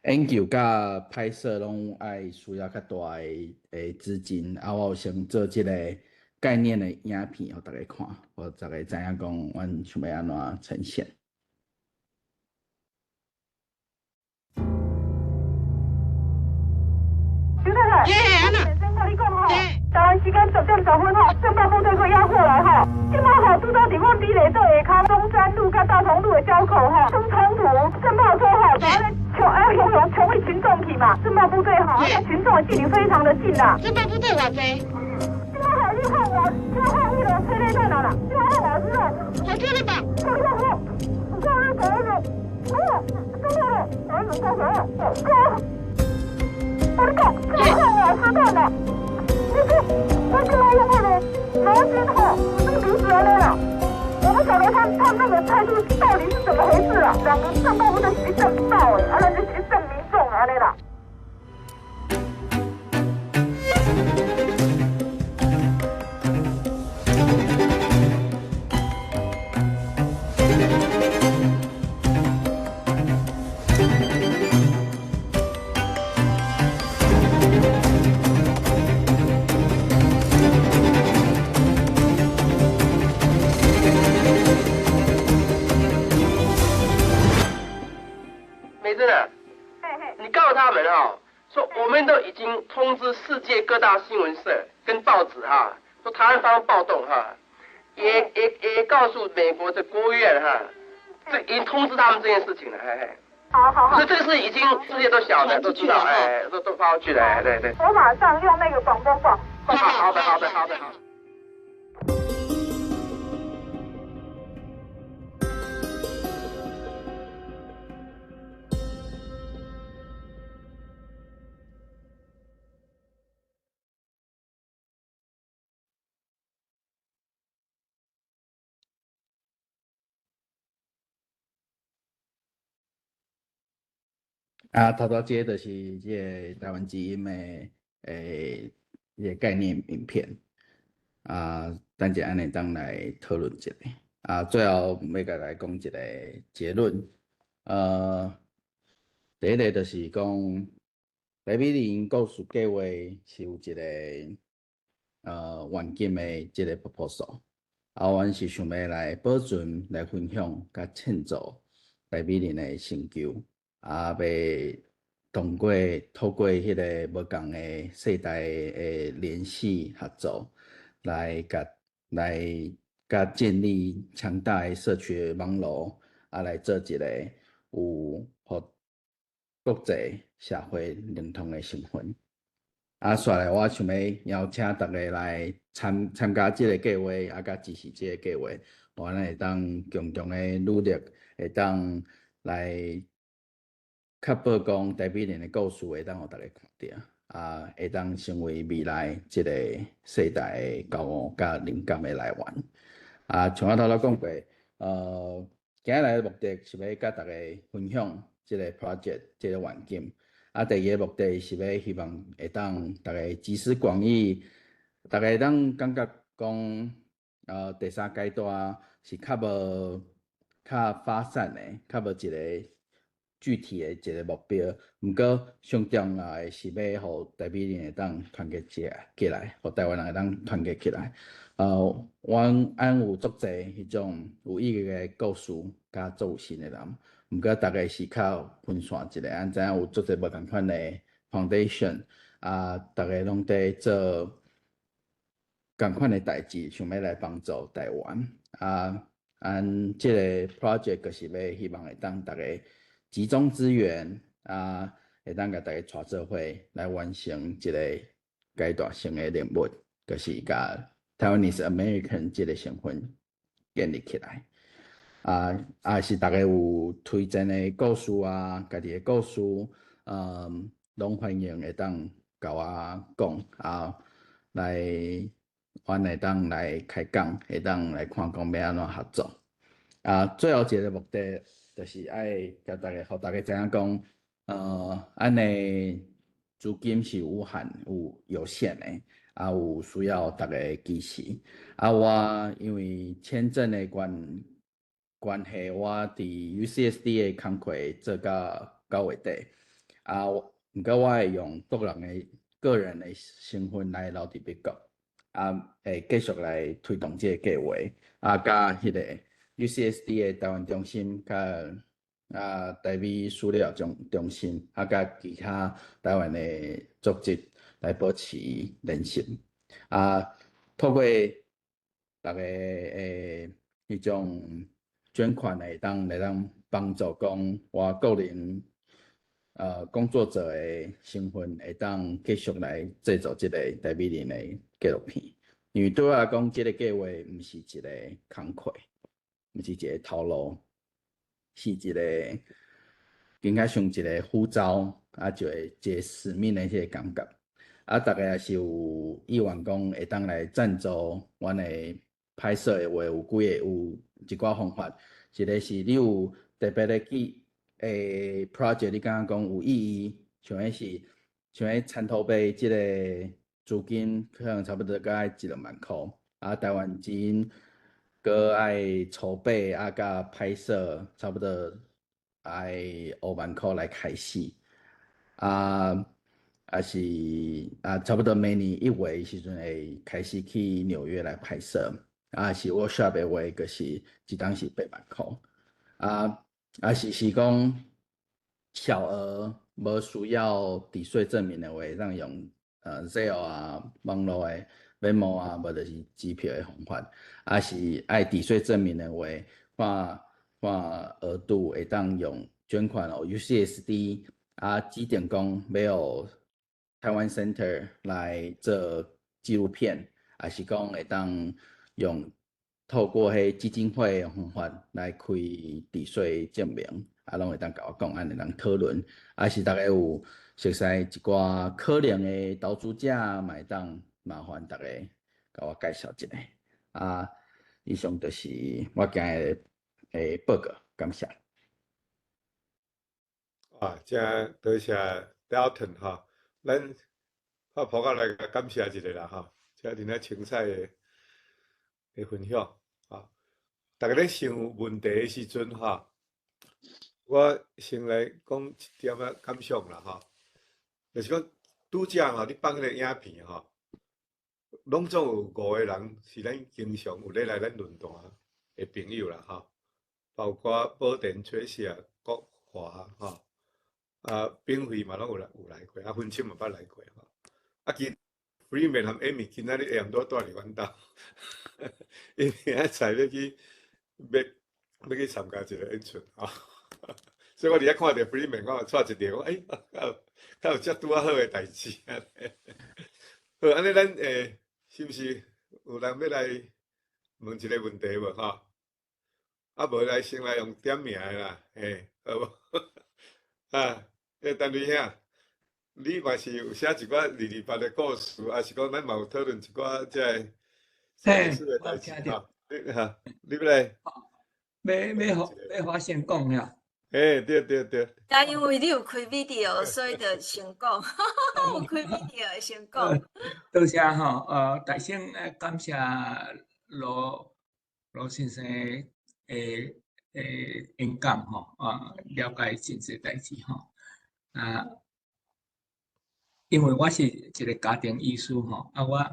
研究佮拍攝攏愛需要較大的的資金，啊，我有先做這个概念的影片，予逐家看，予逐家知影講，阮想欲按怎呈現。劉太太，先生，佮你講吼，台灣時間10點10分吼，鎮暴部隊閣壓過來吼，這馬吼拄到佇阮美麗島下跤中山路佮大同路的交口吼，生衝突，鎮暴車吼，就按呢衝啊雄雄衝去群眾去嘛，鎮暴部隊吼，啊，群眾的距離非常的近啦。鎮暴部隊偌濟？這馬吼，你看我，這馬吼，彼个催淚彈啦，這馬吼老師哦，好聽你吧？我我我，我咧講那個，哦，真的嘞，我怎麼講啥？我你講，這馬吼老師彈啦，你這，我這馬用那個毛巾吼，那個鼻子按呢啦，我不曉得他他那個態度到底是怎麼回事啊？兩個鎮暴部隊是鎮暴的，啊，咱就是鎮民眾按呢啦。美珍啊，你告訴他們哈，說我們都已經通知世界各大新聞社跟報紙哈，說台灣發生暴動哈，也也也告訴美國的國務院哈，這已經通知他們這件事情了，嘿嘿。好好好。所以這個事已經世界都曉得，都知道，哎，都都發出去了，哎，對對。我馬上用那個廣播廣。好的好的好的好。啊，頭拄這個就是這个台灣之音的欸一個概念影片。啊，等陣按呢當來討論一下。啊，最後欲共來講一個結論。第一個就是講，戴美玲故事計劃是有一個願景的這个 proposal。啊，阮是想欲來保存、來分享、佮慶祝戴美玲的成就。啊，欲通過透過彼个無仝的世代的聯繫合作，來共來佮建立強大的社區的網路，啊，來做一個有予國際社會認同的身份。啊，煞來我想欲邀請逐家來參參加這個計劃，啊，佮支持這個計劃，予咱會當共同的努力，會當。來確保講台美人的故事會當予大家看著，啊，會當成為未來這個世代的驕傲佮靈感的來源。啊，像我頭拄講過，今仔來的目的是欲佮大家分享這個 project 這個願景。啊，第二个目的是欲希望會當大家集思廣益，大家會當感覺講，第三階段是較無較發散的，較無一個具體的一個目標。毋過上重要的是欲予台美人會當團結起來，予台灣人會當團結起來。阮按有足濟彼種有意義的故事，佮足有心的人。毋過大家是較分散一下，咱知影有足濟無仝款的 foundation，啊，逐家攏佇做仝款的代誌，想欲來幫助台灣。啊，按這個 project 就是欲希望會當逐家集中資源，啊，會當共大家帶做伙來完成一個階段性的任務，就是共 Taiwanese American 這個身份建立起來。啊啊，是大家有推薦的故事啊，家己的故事，攏歡迎會當共我講啊，來，阮會當來開講，會當來看講欲按怎合作。啊，最後一個目的就是愛共大家，予大家知影講，按的資金是有限、有限的，啊，有需要大家的支持。啊，我因為簽證的關係，我佇 UCSD 的工課做到9月底，啊，毋過我會用個人的身份來留佇美國，啊，會繼續來推動這個計劃，啊，佮彼個 UCSD 的台灣中心，佮啊台美資料中心，啊，佮其他台灣的組織來保持聯繫，啊，透過大家的彼種捐款會當來當幫助講我個人工作者的身份會當繼續來製作這個台美人的紀錄片，因為對我來講，這個計劃毋是一個工課，毋是一個頭路，是一個更較像一個呼召，啊，一個使命的彼個感覺。啊，大家若是有意願講會當來贊助阮的拍攝的話，有幾個有一寡方法，一個是你有特別的project，你感覺講有意義，像彼是像彼田土伯這個資金可能差不多閣愛一兩萬箍，啊，台灣之音閣愛籌備啊，佮拍攝，差不多愛5萬箍來開始，啊，啊是啊，差不多明年1月時陣會開始去紐約來拍攝，啊是 workshop 的話，就是一檔是8萬箍，啊啊是講小額無需要抵稅證明的話，會當用Zelle 啊、網路的 Venmo 啊，無就是支票的方法。啊是愛抵稅證明的話，看看額度會當用捐款哦，UCSD 啊，指定講欲予台灣 Center 來做紀錄片，還是講會當用透過彼基金會的方法來開抵稅證明，啊，攏會當共我講，按會當討論。啊是大家有熟似一寡可能的投資者，嘛會當麻煩大家共我介紹一下。啊，以上就是我今日的報告，感謝。啊，真多謝 Dalton 吼，咱拍破口來感謝一下啦吼，這陣仔精彩的分享，啊，大家咧想問題的時陣吼，我先來講一點仔感想啦吼，就是講拄才吼，你放彼個影片吼，攏總有五個人是咱經常有咧來咱論壇的朋友啦吼，包括寶田、崔氏、國華吼，啊，炳輝嘛攏有來過，啊，芬青嘛捌來過吼，啊，其 Freeman 和 Amy 今仔日下暗拄蹛佇阮兜，𪜶明仔載欲去參加一個演出吼，所以我佇遐看著 Freeman，我嘛掣一著，講欸，敢有遮拄仔好的代誌按呢。好，按呢咱是毋是有人欲來問一個問題無吼？啊，無來先來用點名的啦，嘿，好無？啊，欸，陳瑞兄，你嘛是有寫一寡二二八的故事，抑是講咱嘛有討論一寡這个歷史的代誌吼？你哈，你欲來？欲我先講呀？欸，對對對。啊，因為你有開 video，所以就先講。有開 video 先講。多謝吼，大先感謝羅先生的演講吼，啊，了解真濟代誌吼。啊，因為我是一個家庭醫師吼，啊，我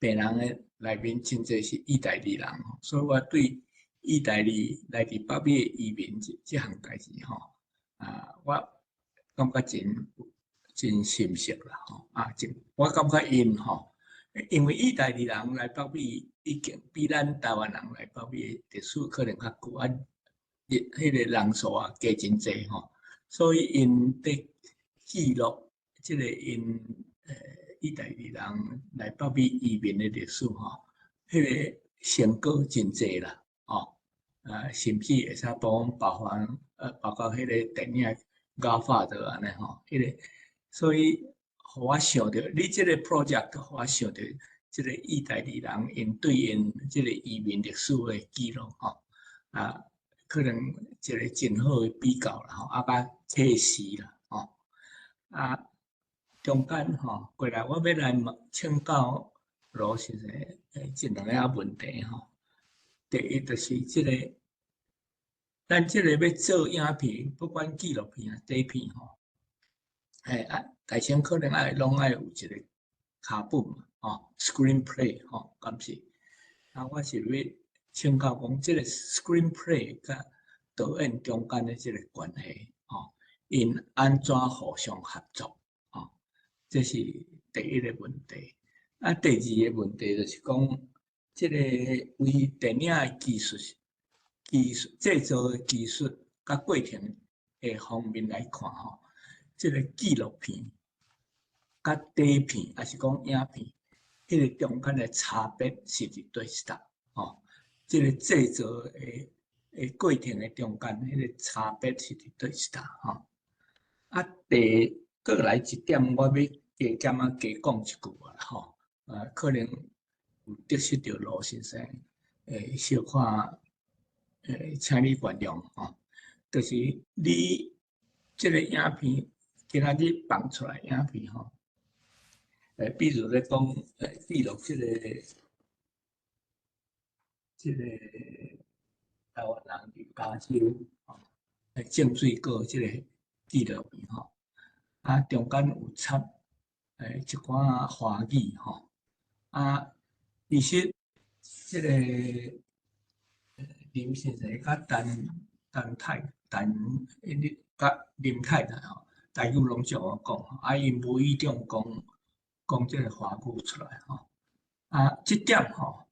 病人的內面真濟是意大利人，所以我對意大利來佇北美移民這項代誌吼，啊，我感覺真深熟啦吼，啊，真我感覺𪜶吼，因為意大利人來北美已經比咱台灣人來北美的歷史可能較久，啊，彼個人數也加真濟吼，所以𪜶佇記錄這個𪜶意大利人來北美移民的歷史吼，彼個成果真濟啦，吼，啊，甚至會使幫包含包括彼個電影《Godfather》按呢吼，彼個，所以予我想著，你這個 project 予我想著，這個意大利人𪜶對𪜶這個移民歷史的記錄吼，啊，可能一個真好的比較啦吼，啊，佮啟示啦吼，啊，中間吼過來，我欲來問請教羅先生，這兩个問題吼。第一就是這個，咱這個欲做影片，不管紀錄片啊、短片吼，欸啊，大先可能愛攏愛有一個腳本嘛，吼，screenplay 吼，敢是？啊，我是欲請教講，這個 screenplay 佮導演中間的這個關係，吼，𪜶按怎互相合作？吼，這是第一個問題。啊，第二個問題就是講，這個為電影的技術製作的技術佮過程的方面來看，吼，這個紀錄片佮短片，抑是講影片，彼個中間的差別是佇佗一搭？吼，這個製作的過程的中間，彼個差別是佇佗一搭？吼，啊，第過來一點，我欲加減仔加講一句啊，吼，啊，可能有得失著羅先生，小可，請你原諒吼，就是你這個影片今仔日放出來影片吼，比如咧講，記錄這個台灣人佇加州吼，種水果這個紀錄片吼，啊，中間有插一寡華語吼，啊，其實這個林先生佮陳陳太陳彼個佮林太太吼，台語攏照我講，啊，𪜶無意中講講這個華語出來吼，啊，這點吼，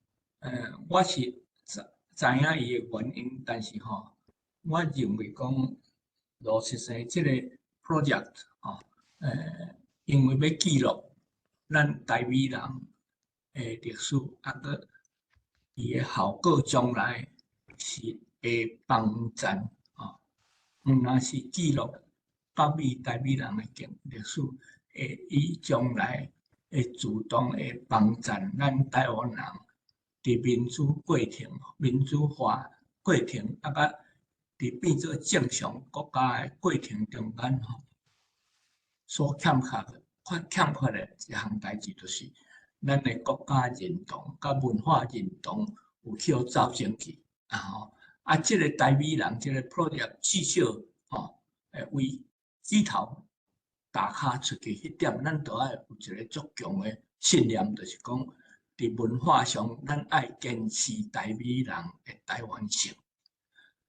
我是知影伊的原因，但是吼，我認為講羅先生這個 project 吼，因為欲記錄咱台美人的歷史，啊，閣伊的效果將來是會幫贊吼，毋若是記錄北美台美人的經歷史，會伊將來會自動會幫贊咱台灣人佇民主過程、民主化過程，啊，佮佇變做正常國家的過程中間吼，所欠缺的、較欠缺的一項代誌，就是咱的國家認同佮文化認同有去予走前去，啊吼，啊，這個台美人這個 project 至少吼，為指頭打跤出去彼點，咱都愛有一個足強的信念，就是講佇文化上，咱愛堅持台美人的台灣性。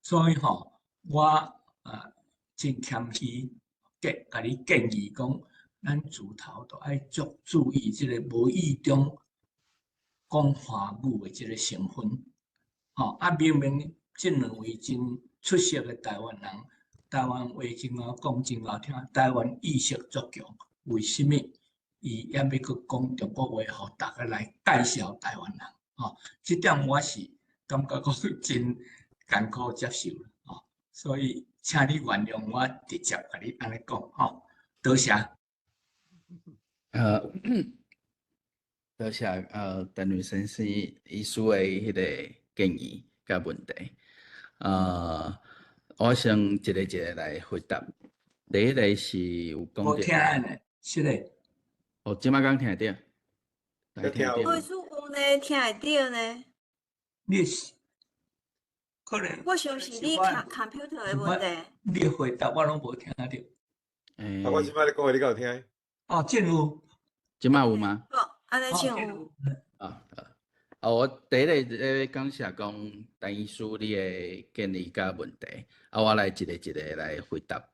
所以吼，我啊真謙虛，共你建議講，咱自頭都愛足注意這個無意中講華語的這個成分。吼，啊，明明這兩位真出色的台灣人，台灣話真𠢕講真𠢕聽，台灣意識足強，為啥物伊猶欲閣講中國話，予逐家來介紹台灣人？吼，這點我是感覺講真艱苦接受吼，所以請你原諒我直接共你按呢講吼，多謝。多謝陳女先生醫師的彼个建議佮問題。我先一个一個來回答。第一個是有講無聽呢，是嘞。哦，這擺敢聽會著？聽會我說有呢，聽會著呢。你是可能我想是你 computer 的問題。你的回答我攏無聽著。啊，我這擺咧講話，你敢有聽？哦，這有。這擺有嗎？哦，按呢像有。啊啊！我第一個咧感謝講陳醫師你的建議佮問題，啊，我來一個一個來回答。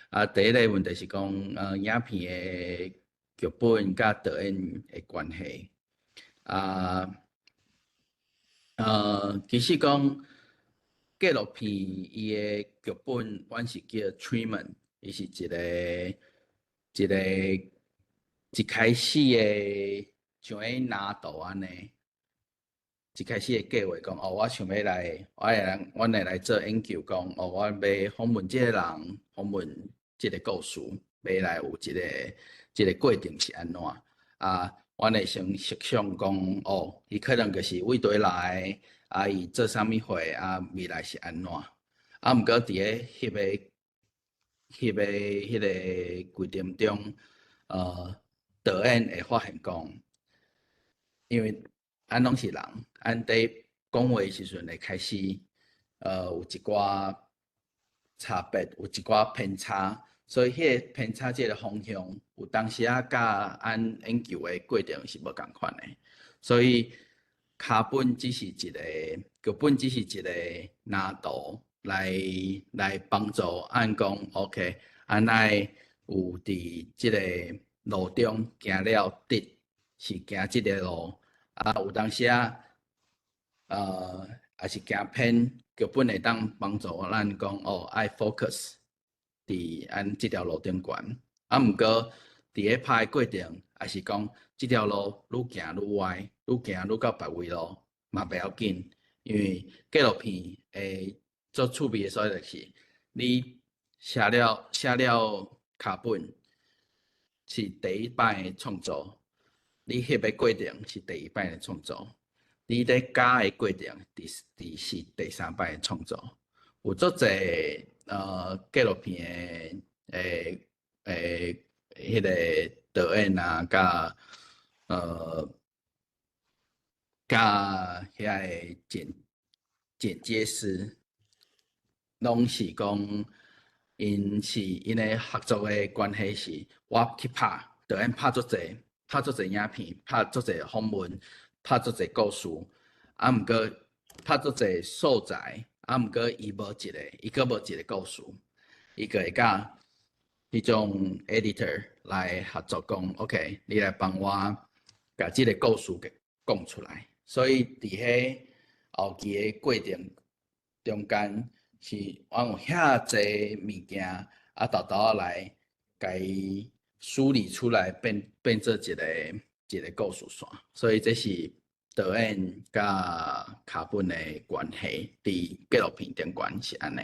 啊，第一個問題是講，影片的劇本佮導演的關係。啊，其實講紀錄片伊的劇本，阮是叫 treatment，伊是一個一個一開始的像咧藍圖按呢。一開始的計劃講，哦，我想欲來，我會來，阮會來做研究，講，哦，我欲訪問這個人，訪問這個故事，欲來有一個這個過程是按怎？啊，阮會先設想講，哦，伊可能就是佗佗來，啊，伊做啥物貨，啊，未來是按怎？啊，毋過佇咧翕的翕的彼个過程中，導演會發現講，因為咱攏是人，咱佇講話時陣會開始，有一寡差別，有一寡偏差，所以彼个偏差這个方向，有當時仔佮按研究的過程是無仝款的，所以腳本只是一個劇本，只是一個藍圖來幫助按講，OK，按愛有佇這个路中行了直，是行這个路。啊，有當時仔，也是行偏，劇本會當幫助咱講，哦，愛 focus 佇按這條路頂懸。啊，毋過佇咧拍的過程，也是講這條路愈行愈歪，愈行愈到別位路嘛袂要緊，因為紀錄片會做趣味的所在就是，你寫了腳本是第一擺的創作。你翕的過程是第二擺的創作，你咧加的過程，佇是第三擺的創作。有足濟紀錄片的彼个導演啊，佮遐个剪接師，攏是講，𪜶是𪜶的合作的關係是，我去拍，導演拍足濟。拍足濟影片，拍足濟訪問，拍足濟故事，啊，毋過拍足濟素材，啊，毋過伊無一個，伊閣無一個故事，伊閣會佮彼種 editor 來合作講，OK，你來幫我共這个故事給講出來。所以佇彼後期的過程中間，是阮有遐濟物件，啊，沓沓仔來共伊梳理出來變做一個一個故事線，所以這是導演佮腳本的關係，佇紀錄片頂懸是按呢。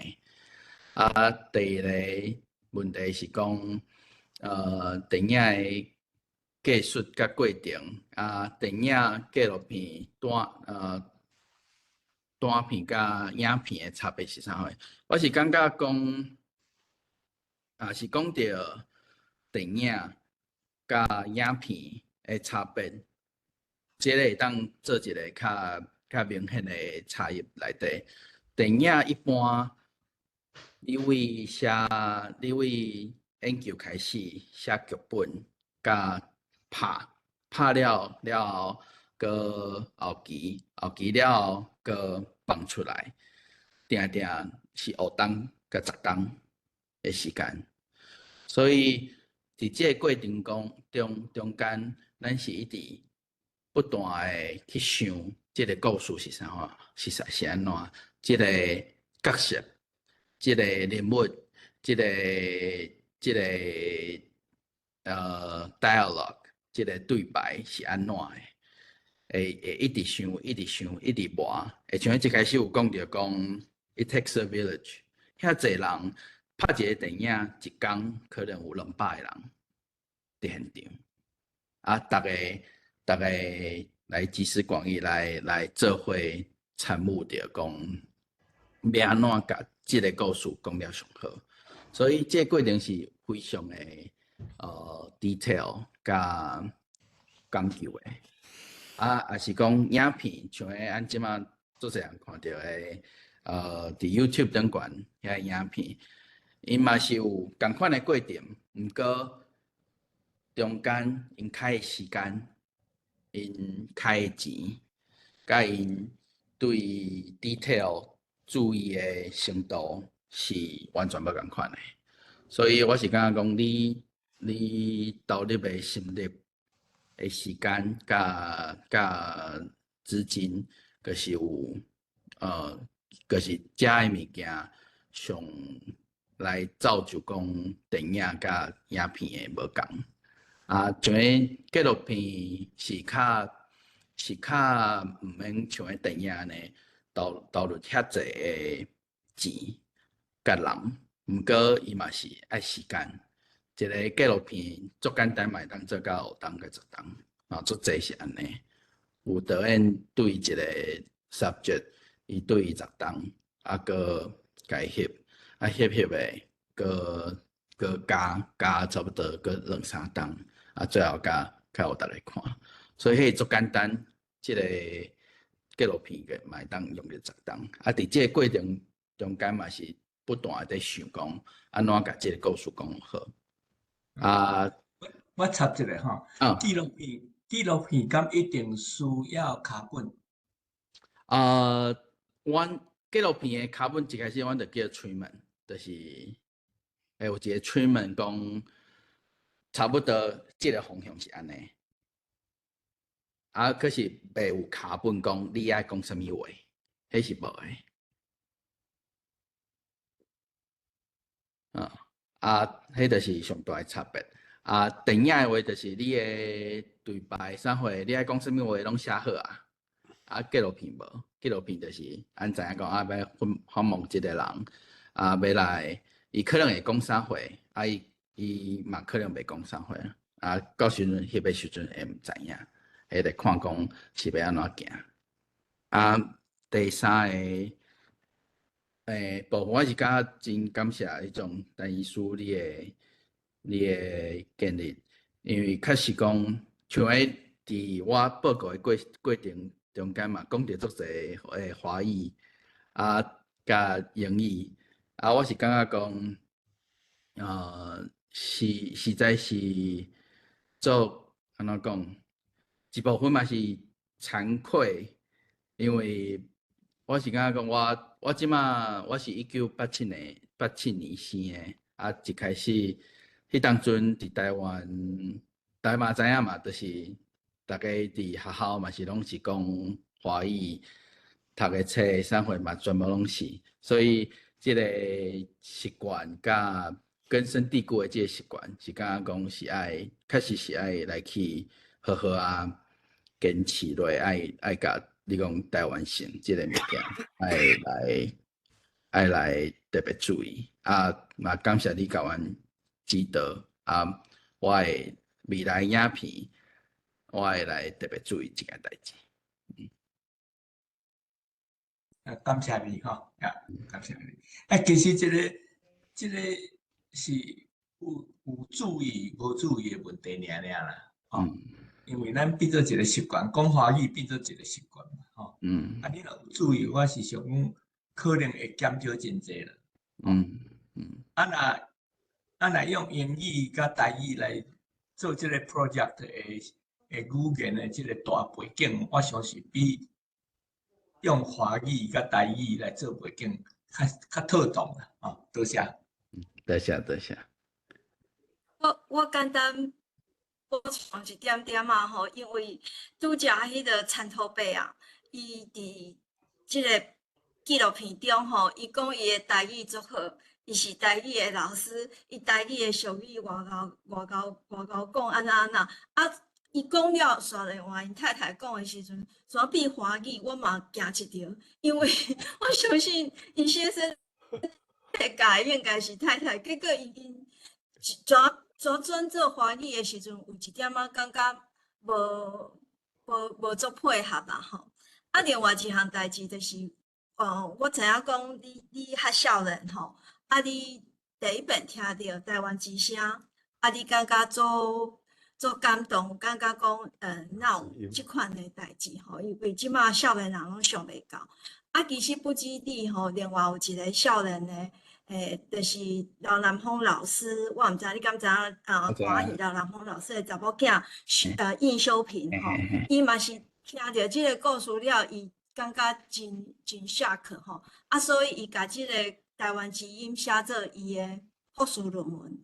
啊，第二個問題是講，電影的技術佮過程，啊，電影紀錄片短片佮影片的差別是啥貨？我是感覺講，啊，是講著電影佮影片的差別，這个會當做一個較明顯的差異內底。電影一般，你為寫，你為研究開始寫劇本，佮拍，拍了了後，閣後期，後期了後，閣放出來，定定是5冬佮10冬的時間。所以，佇這個過程中間，咱是一直不斷的去想這个故事是啥物，是啥是按怎，這个角色，這个人物，這个 dialogue，這个對白是按怎的，會一直想，一直想，一直磨。會像一開始有講著講， It takes a village。遐濟人拍一个電影，一工可能有200個人佇現場。啊，逐家逐家來集思廣益，來做伙參與著講，欲按怎共這个故事講了上好。所以這個過程是非常的detail 佮講究的。啊，也是講影片，像彼按這馬足濟人看著的，佇 YouTube 頂懸遐影片，𪜶嘛是有仝款的過程，毋過中間𪜶開的時間，𪜶開的錢，佮𪜶對 detail 注意的程度是完全無仝款的。所以我是感覺講，你投入的心力的時間，佮資金，就是有，就是遮的物件上來造就講電影佮影片的無仝。啊，像彼紀錄片是較毋免像彼電影按呢投入遐濟的錢佮人，毋過伊嘛是愛時間。一个紀錄片足簡單嘛會當做到5冬佮10冬，啊，足濟是按呢。有導演對一个 subject，伊對伊10冬，啊，閣共伊翕，啊翕翕的，閣加加差不多閣兩三冬，啊，最後佮較予逐家看。所以彼足簡單，這个紀錄片個嘛會當用著10冬。啊，佇這個過程中間嘛是不斷佇想講，按怎共這個故事講好。啊，我插一下吼，紀錄片敢一定需要腳本？啊，阮紀錄片的腳本一開始阮就叫 treatment，就是會有一個 treatment 講，差不多這个方向是按呢。啊，可是袂有腳本講你愛講啥物話，彼是無的。啊，彼就是上大的差別。啊，電影的話就是你的對白啥貨，你愛講啥物話攏寫好啊。啊，紀錄片無，紀錄片就是按知影講啊，欲訪問這個人，啊，欲來，伊可能會講啥話，啊，伊嘛可能袂講啥話，啊，到時陣翕的時陣會毋知影，彼得看講是欲按怎行。啊，第三个部分，我是感覺真感謝彼種陳醫師你的建議，因為確實講，像彼佇我報告的過程中間嘛，講著足濟華語啊，佮英語啊，我是感覺講，是實在是做按怎講，一部分嘛是慚愧，因為我是感覺講，我這馬我是1987年生的，啊，一開始彼當陣佇台灣，大家嘛知影嘛，就是逐家佇學校嘛是攏是講華語，讀的冊啥貨嘛全部攏是，所以這个習慣佮根深蒂固的這个習慣，是感覺講是愛，確實是愛來去好好啊堅持落，愛共你講台灣性這个物件，愛來特別注意。啊，嘛感謝你共阮指導，啊，我會未來影片，我會來特別注意這件代誌。啊，感謝你吼，啊，感謝你。啊，其實這個是有注意無注意的問題爾爾啦，吼。因為咱變做一個習慣，講華語變做一個習慣嘛，吼。啊，你若有注意，我是想講可能會減少真濟啦。啊，若用英語佮台語來做這個 project 的語言的這個大背景，我想是比用華語佮台語來做背景較妥當啦，吼。多謝。多謝多謝。我簡單補充一點點仔吼，因為拄才彼个田土伯啊，伊佇這個紀錄片中吼，伊講伊的台語足好，伊是台語的老師，伊台語的俗語偌𠢕偌𠢕偌𠢕講按怎按怎啊，伊講了煞連換𪜶太太講的時陣，煞變歡喜，我嘛驚一跳，因為我相信𪜶先生會教的應該是太太，結果伊𪜶轉轉轉做華語的時陣，有一點仔感覺無足配合啦吼。啊，另外一項代誌就是，我知影講你較少年吼，啊，你第一遍聽著台灣之聲，啊，你感覺足足感動，感覺講，哪有這款的代誌吼？因為這馬少年人攏想袂到。啊，其實不止你吼，另外有一個少年的，就是劉南峰老師，我毋知你敢知影？歌戲劉南峰老師的查某囝，應修平吼，伊嘛是聽著這個故事了，伊感覺真真 shock 吼，啊，所以伊共這個台灣之音寫做伊的博士論文。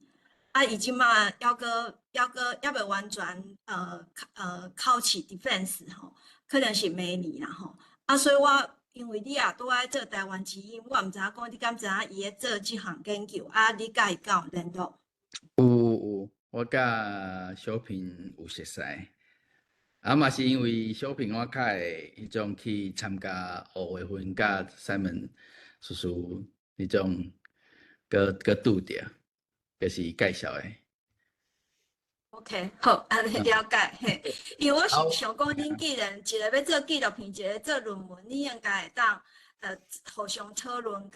啊，伊這馬猶閣猶未完全考試 defense 吼，可能是明年啦吼。啊，所以我因為你也拄愛做台灣之音，我毋知影講你敢知影伊咧做這項研究，啊，你佮伊敢有聯絡？有有有，我佮小平有熟似，啊嘛是因為小平我較會彼種去參加吳慧芬佮 Simon 叔叔彼種，閣拄著，就是介紹的。 OK，好，按呢了解嘿。因為我是想講，恁既然一個欲做紀錄片，一個做論文，你應該會當互相討論。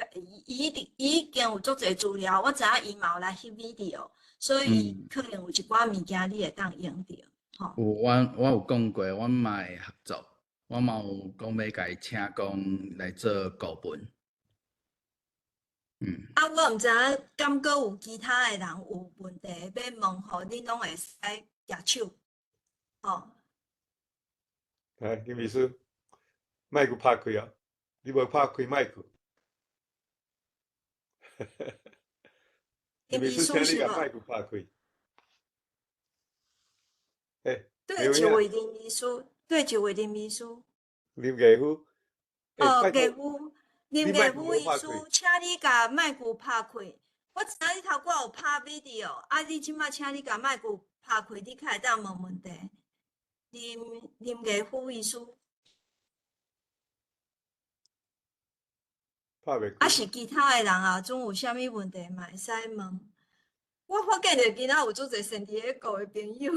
伊一定伊已經有足濟資料，我知影伊嘛有來翕 video，所以伊可能有一寡物件你會當用著。吼。有，我有講過，阮嘛會合作，我嘛有講欲共伊請講來做顧問。啊，我毋知影，敢閣有其他的人有問題欲問吼，恁攏會使舉手，吼。來，林秘書，麥克拍開啊！你無拍開麥克。林秘書，請你共麥克拍開。欸，對，一位林秘書，對，一位林秘書。林藝夫。哦，藝夫。林藝夫醫師，請你共麥克拍開。我知影你頭拄有拍 video，啊，你這馬請你共麥克拍開，你較會當問問題。林藝夫醫師。拍袂開。啊，是其他的人啊，總有啥物問題嘛會使問。我發現著今仔有足濟聖地亞哥的朋友。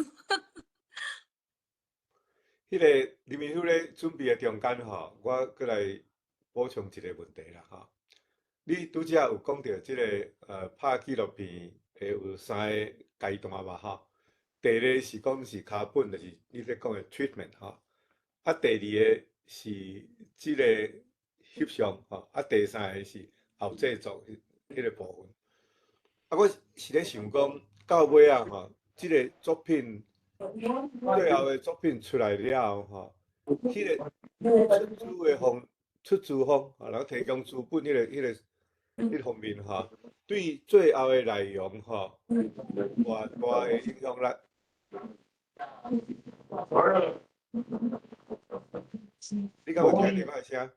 彼個林秘書咧準備的中間吼，我閣來補充一個問題啦吼。你拄才有講著這個拍紀錄片會有三個階段嘛吼。第一個是講是腳本，就是你咧講的 treatment 吼。啊，第二個是這個翕相吼。啊，第三個是後製作彼個部分。啊，我是咧想講，到尾仔吼，這個作品最後的作品出來了後吼，彼個出資的方、出資方啊，人提供資本彼個方面吼，對最後的內容吼，有偌大的影響力？你敢有聽著我的聲？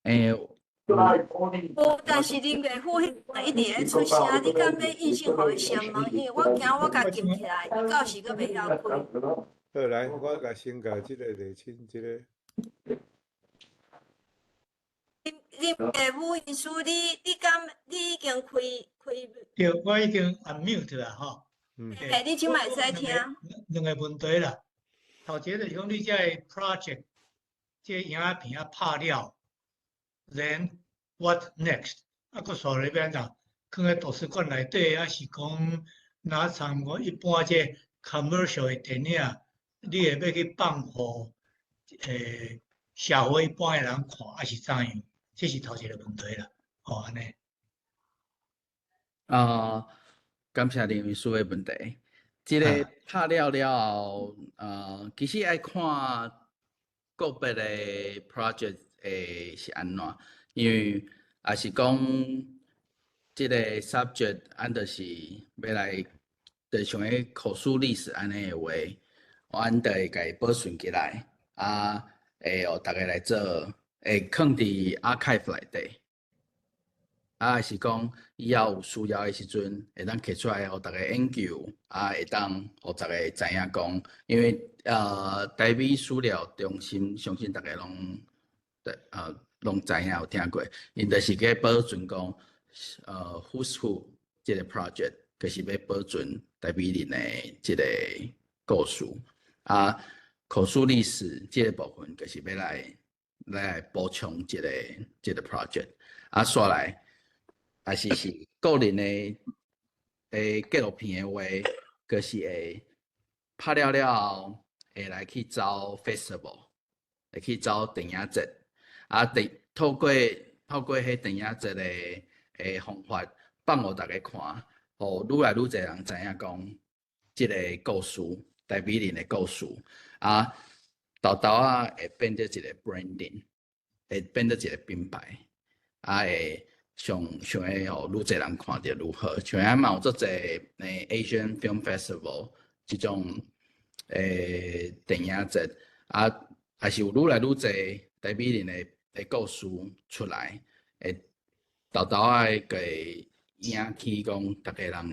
欸，有，但是林藝富彼一直咧出聲，你敢欲應聲予伊先問？因為我驚我共撳起來，伊到時閣袂曉開。好，來，我共先共這個釐清這個。林藝富醫師，你敢你已經開開？對，我已經 unmute 啦，吼。欸，你這馬會使聽。兩個問題啦，頭一個就是講你這個 project，這個影片啊拍了，then what next？啊，閣紲落欲按怎？囥佇圖書館內底，抑是講若參講一般這 commercial 的電影，你會欲去放予社會一般的人看，抑是怎樣？這是頭一個問題啦，吼，按呢。啊，感謝林秘書的問題。這個拍了了後，其實愛看個別的 project 會是按怎，因為也是講這個 subject 按就是欲來，就像彼口述歷史按呢的話，阮就會共伊保存起來，啊，會予逐家來做，會囥佇 archive 內底。啊，是講以後有需要的時陣，會當提出來予逐家研究，啊，會當予逐家知影講，因為台美史料中心，相信逐家攏攏知影有聽過，𪜶就是去保存講，Who's Who 這個 project，就是欲保存台美人的這個故事。啊，口述歷史這個部分，就是欲來補充這個 project。啊，煞來，也是個人的紀錄片的話，就是會拍了了後，會來去走 festival，會去走電影節。啊，透過彼電影節的方法，放予逐家看，予愈來愈濟人知影講這個故事，台美人的故事。啊，沓沓仔會變做一個 branding，會變做一個品牌，啊會想想欲予愈濟人看著愈好。像遐嘛有足濟Asian Film Festival 這種電影節，啊，也是有愈來愈濟台美人的故事出來，會沓沓仔會引起講逐家人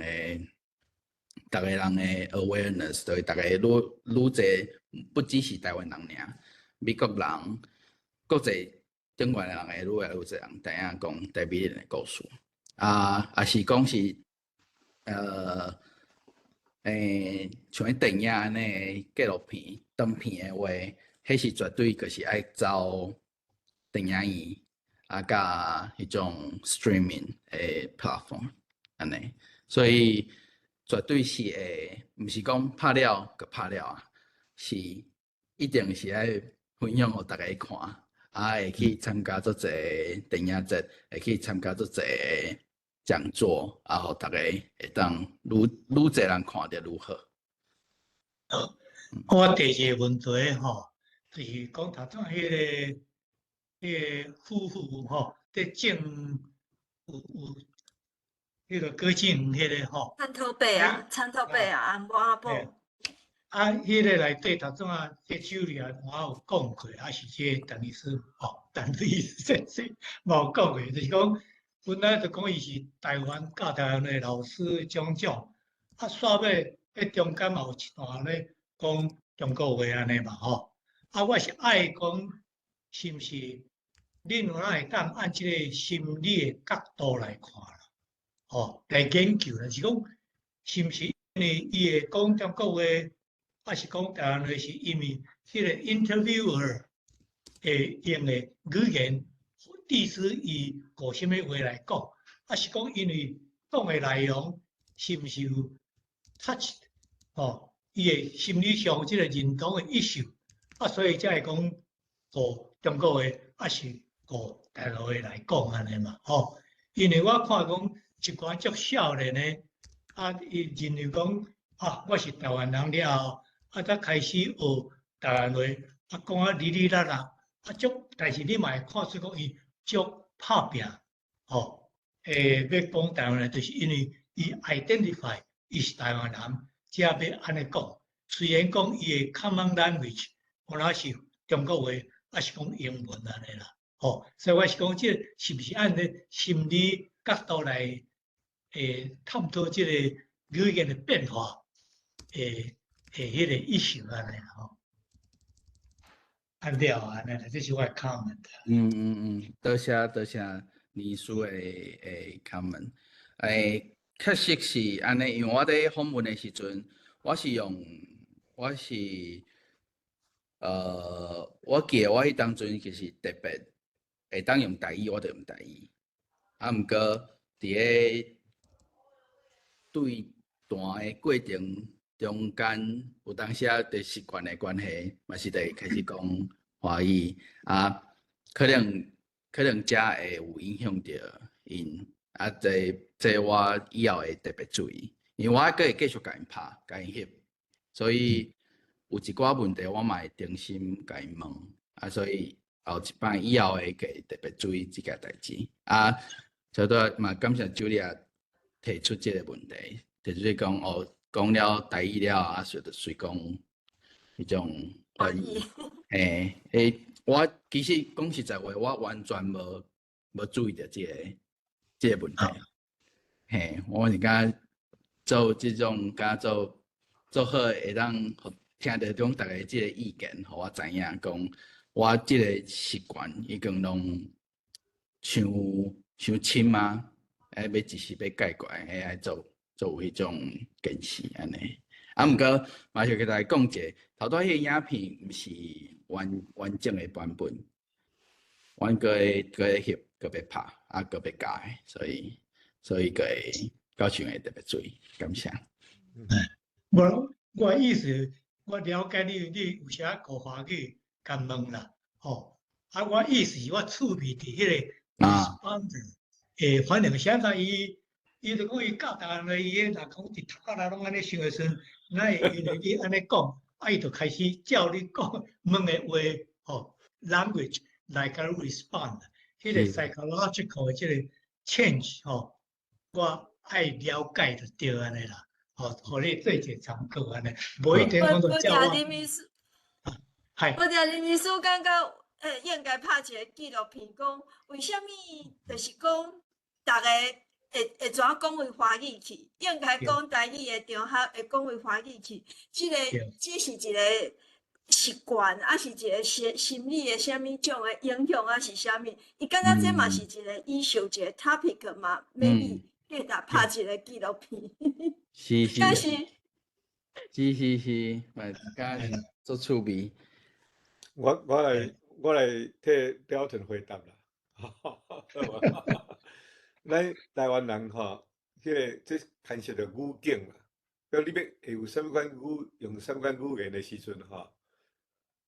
的 awareness，就是逐家愈愈濟，不只是台灣人爾，美國人、國際頂懸的人會愈來愈濟人知影講台美人的故事。啊，也是講是，像彼電影按呢紀錄片、長片的話，彼是絕對就是愛走電影院，啊，佮彼種 streaming 的 platform 按呢，所以絕對是會，毋是講拍了就拍了啊，是一定是愛分享予逐家看，啊，會去參加足濟電影節，會去參加足濟講座，啊，予逐家會當愈愈濟人看著愈好。我第二個問題吼，就是講頭拄彼個夫婦吼，佇種有彼個果子園彼個吼，田頭伯啊，田頭伯啊，阿母阿婆。啊，彼個內底頭拄仔，這酒裡啊，我有講過，還是這個陳醫師吼，陳醫師先生嘛有講過，就是講本來就講伊是台灣教台灣的老師種種，啊，煞尾彼中間嘛有一段咧講中國話按呢嘛吼，啊，我是愛講，是毋是恁有哪會當按這個心理的角度來看啦？吼，來研究啦，是講是毋是因為伊會講中國話，還是講台灣話，是因為彼個 interviewer 會用的語言，致使伊講啥物話來講，還是講因為講的內容是毋是有 touch 吼，伊的心理上這個認同的 issue，啊，所以才會講講中國話，還是講台灣話來講按呢嘛，吼，因為我看講一寡足少年的，啊，伊認為講啊，我是台灣人了後，啊，才開始學台灣話，啊，講啊哩哩啦啦，啊足，但是你嘛會看出講伊足拍拚，吼，欲講台灣話，就是因為伊 identify 伊是台灣人，才欲按呢講。雖然講伊的 common language 有哪是中國話，抑是講英文按呢啦，吼，所以我是講，這是毋是按呢心理角度來探討這個語言的變化，彼個意思按呢吼。按了按呢，這是我的 comment。嗯嗯嗯，多謝多謝李叔的 comment。確實是按呢，因為我佇訪問的時陣，我是用我是我記得我彼當陣其實特別會當用台語，我就用台語。啊，毋過佇咧對談的過程中間，有當時仔佇習慣的關係，嘛是會開始講華語啊，可能才會有影響著𪜶啊，這我以後會特別注意，因為我閣會繼續共𪜶拍，共𪜶翕，所以有一寡問題我嘛會誠心共𪜶問，啊，所以後一擺以後會特別注意這件代誌。啊，差不多嘛，感謝茱莉亞提出這個問題，提出講哦，講了台語了啊，隨就隨講彼種華語，嘿，我其實講實在話，我完全無注意著這個問題。嘿，我是感覺做這種，敢做做好會當予聽著講逐家這个意見，予我知影講，我這个習慣已經攏傷傷深啊！欸，欲一時欲改過來，欸，愛做做有彼種堅持按呢。啊，毋過嘛是共大家講一下，頭拄彼个影片毋是完完整的版本，阮閣會閣會翕，閣欲拍，啊，閣欲加，所以閣會到時會特別注意，感謝。我意思，我了解你，你有時仔講華語共問啦，吼。啊，我意思是我趣味佇彼个 responder，欸，反正是按怎伊，伊就講伊教台灣話，伊若講佇讀到來攏按呢想的時陣，咱會因為你按呢講，啊，伊就開始照你講問的話，吼，language 來共你 respond，彼個 psychological 的這个 change，吼，我愛了解就對按呢啦，吼，予你做一個參考按呢，無一定講就照我。係。我聽林醫師感覺，應該拍一个紀錄片，講為啥物，就是講逐个會怎講為華語去？應該講台語的場合會講為華語去，這个只是一個習慣，抑是一個心理的啥物種的影響，抑是啥物？伊感覺這嘛是一個 issue，一個 topic 嘛，maybe 計逐拍一個紀錄片。是是。但是。是是是，嘛敢是足趣味。我來替表騰回答啦。咱台灣人吼，彼个這牽涉著語境啦。比如你欲會有啥物款語，用啥物款語言的時陣吼，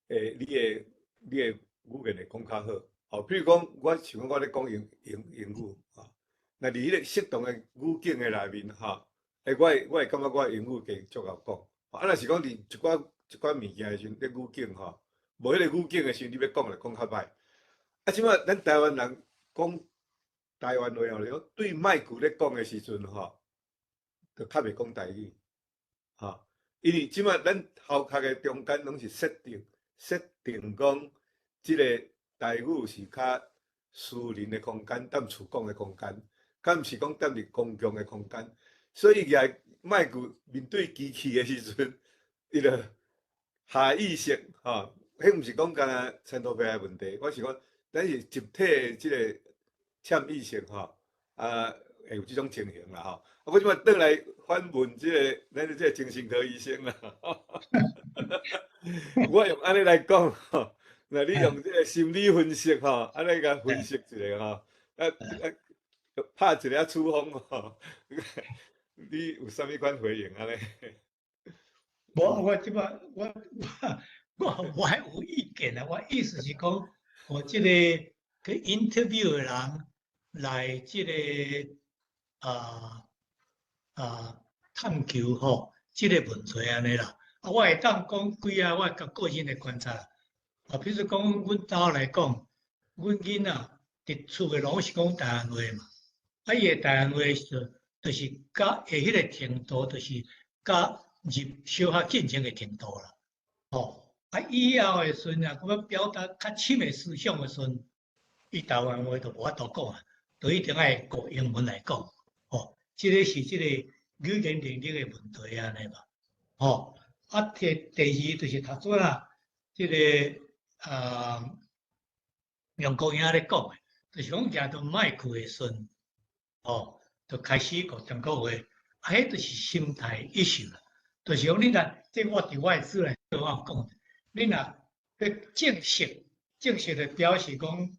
欸，你的語言會講較好。吼，比如講，我像講我咧講英語吼，若佇彼個適當的語境的內面吼，欸，我會感覺我的英語加足𠢕講。啊，若是講佇一寡物件的時陣，咧語境吼，無彼個語境的時陣，你欲講就講較歹。啊，這擺咱台灣人講台灣話吼，就對麥克咧講的時陣吼，就較袂講台語，吼，因為這擺咱頭殼的中間攏是設定講，這個台語是較私人的空間，踮厝講的空間，較毋是講踮佇公共的空間，所以舉麥克面對機器的時陣，伊就下意識吼，彼毋是講干焦陳土白的問題，我是講，咱是集體的這個潛意識吼，啊，會有這種情形啦吼。啊，我這擺轉來反問這个咱這个精神科醫生啦，我用按呢來講吼，若你用這个心理分析吼，按呢共分析一下吼，啊，拍一个處方吼，你有啥物款回應按呢？無，我這擺我還有意見啊！我意思是講，我這个去 interview 的人來這个探求吼，這个問題按呢啦。啊，我會當講幾仔，我共個人的觀察。啊，比如講，阮兜來講，阮囡仔佇厝的攏是講台灣話嘛。啊，伊的台灣話就是佮彼个程度，就是佮入小學進前的程度啦。吼，啊，以後的時陣啊，閣欲表達較深的思想的時陣，伊台灣話就無法度講啊，就一定愛講英文來講。吼，這个是這个語言能力的問題按呢嘛。吼，啊，第二就是頭拄仔這个用國語咧講的，就是講舉著麥克的時陣，吼，就開始講中國話，啊，彼就是心態 issue 啦。就是講你若，這我佇我的書內底我有講，你若欲正式正式的表示講，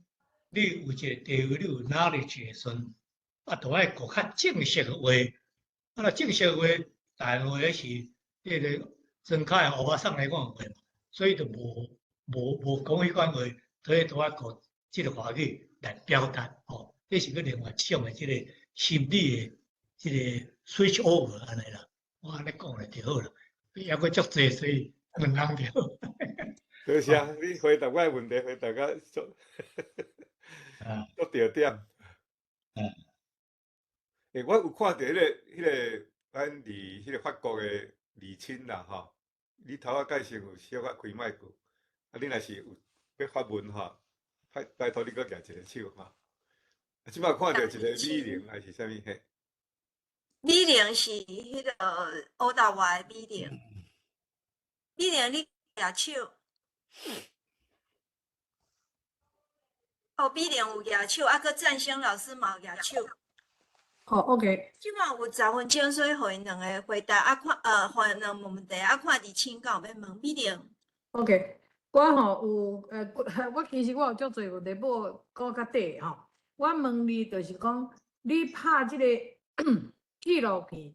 你有一个地位，你有 knowledge 的時陣，啊，就愛講較正式的話。啊，若正式的話，台灣話是彼个莊跤的歐巴桑來講的話嘛，所以就無講彼款話，所以就愛講這个華語來表達，吼，這是閣另外一種的這个心理的這个 switch over 按呢啦。我按呢講咧就好啦，抑閣足濟，所以兩人就好。多謝你回答我的問題，回答甲足足著點。欸，我有看著彼个咱佇彼个法國的李親啦吼，你頭仔介紹有小可開麥克，啊，你若是有欲發問吼，拜託你閣舉一个手吼。啊，這擺看著一個美玲還是啥物嘿？美玲是彼个烏達瓦的美玲。美玲，你舉手。哦，美玲有舉手，啊，閣贊星老師嘛有舉手。哦，OK。這馬有10分鐘，所以予𪜶兩个回答啊，看予𪜶兩問問題啊，看佇請教欲問美玲。 OK，我吼有我其實我有足濟問題，不過講較短吼。我問你，就是講你拍這個紀錄片，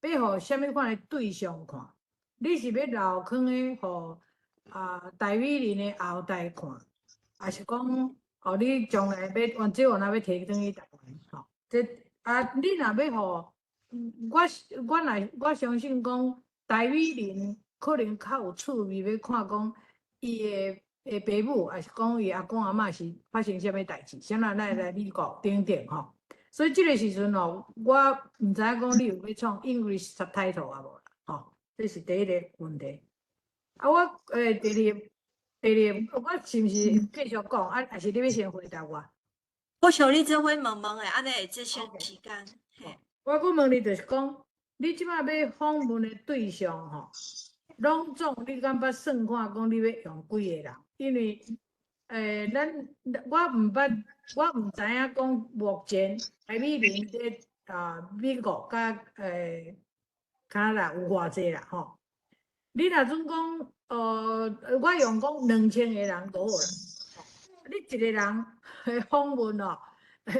欲予啥物款的對象看？你是欲留囥咧，予啊戴美玲的後代看，還是講哦你將來欲完這完啊欲提轉去台灣？吼，這啊，你若欲予我，我若我相信講戴美玲可能較有趣味，欲看講伊的爸母，還是講伊阿公阿嬤是發生啥物代誌，啥人來來美國等等吼。所以這个時陣吼，我毋知影講你有欲創 English subtitle 啊無啦？吼，這是第一个問題。啊，我第二，第二，我是毋是繼續講？啊，還是你欲先回答我？我想你做伙問問的，按呢會節省時間。嘿。我閣問你，就是講，你這擺欲訪問的對象吼，攏總你敢捌算看講你欲用幾个人？因為咱我毋捌，我毋知影講目前戴美玲佇啊美國佮加拿大有偌濟啦吼。你若準講，我用講2000个人就好啦。你一个人訪問哦，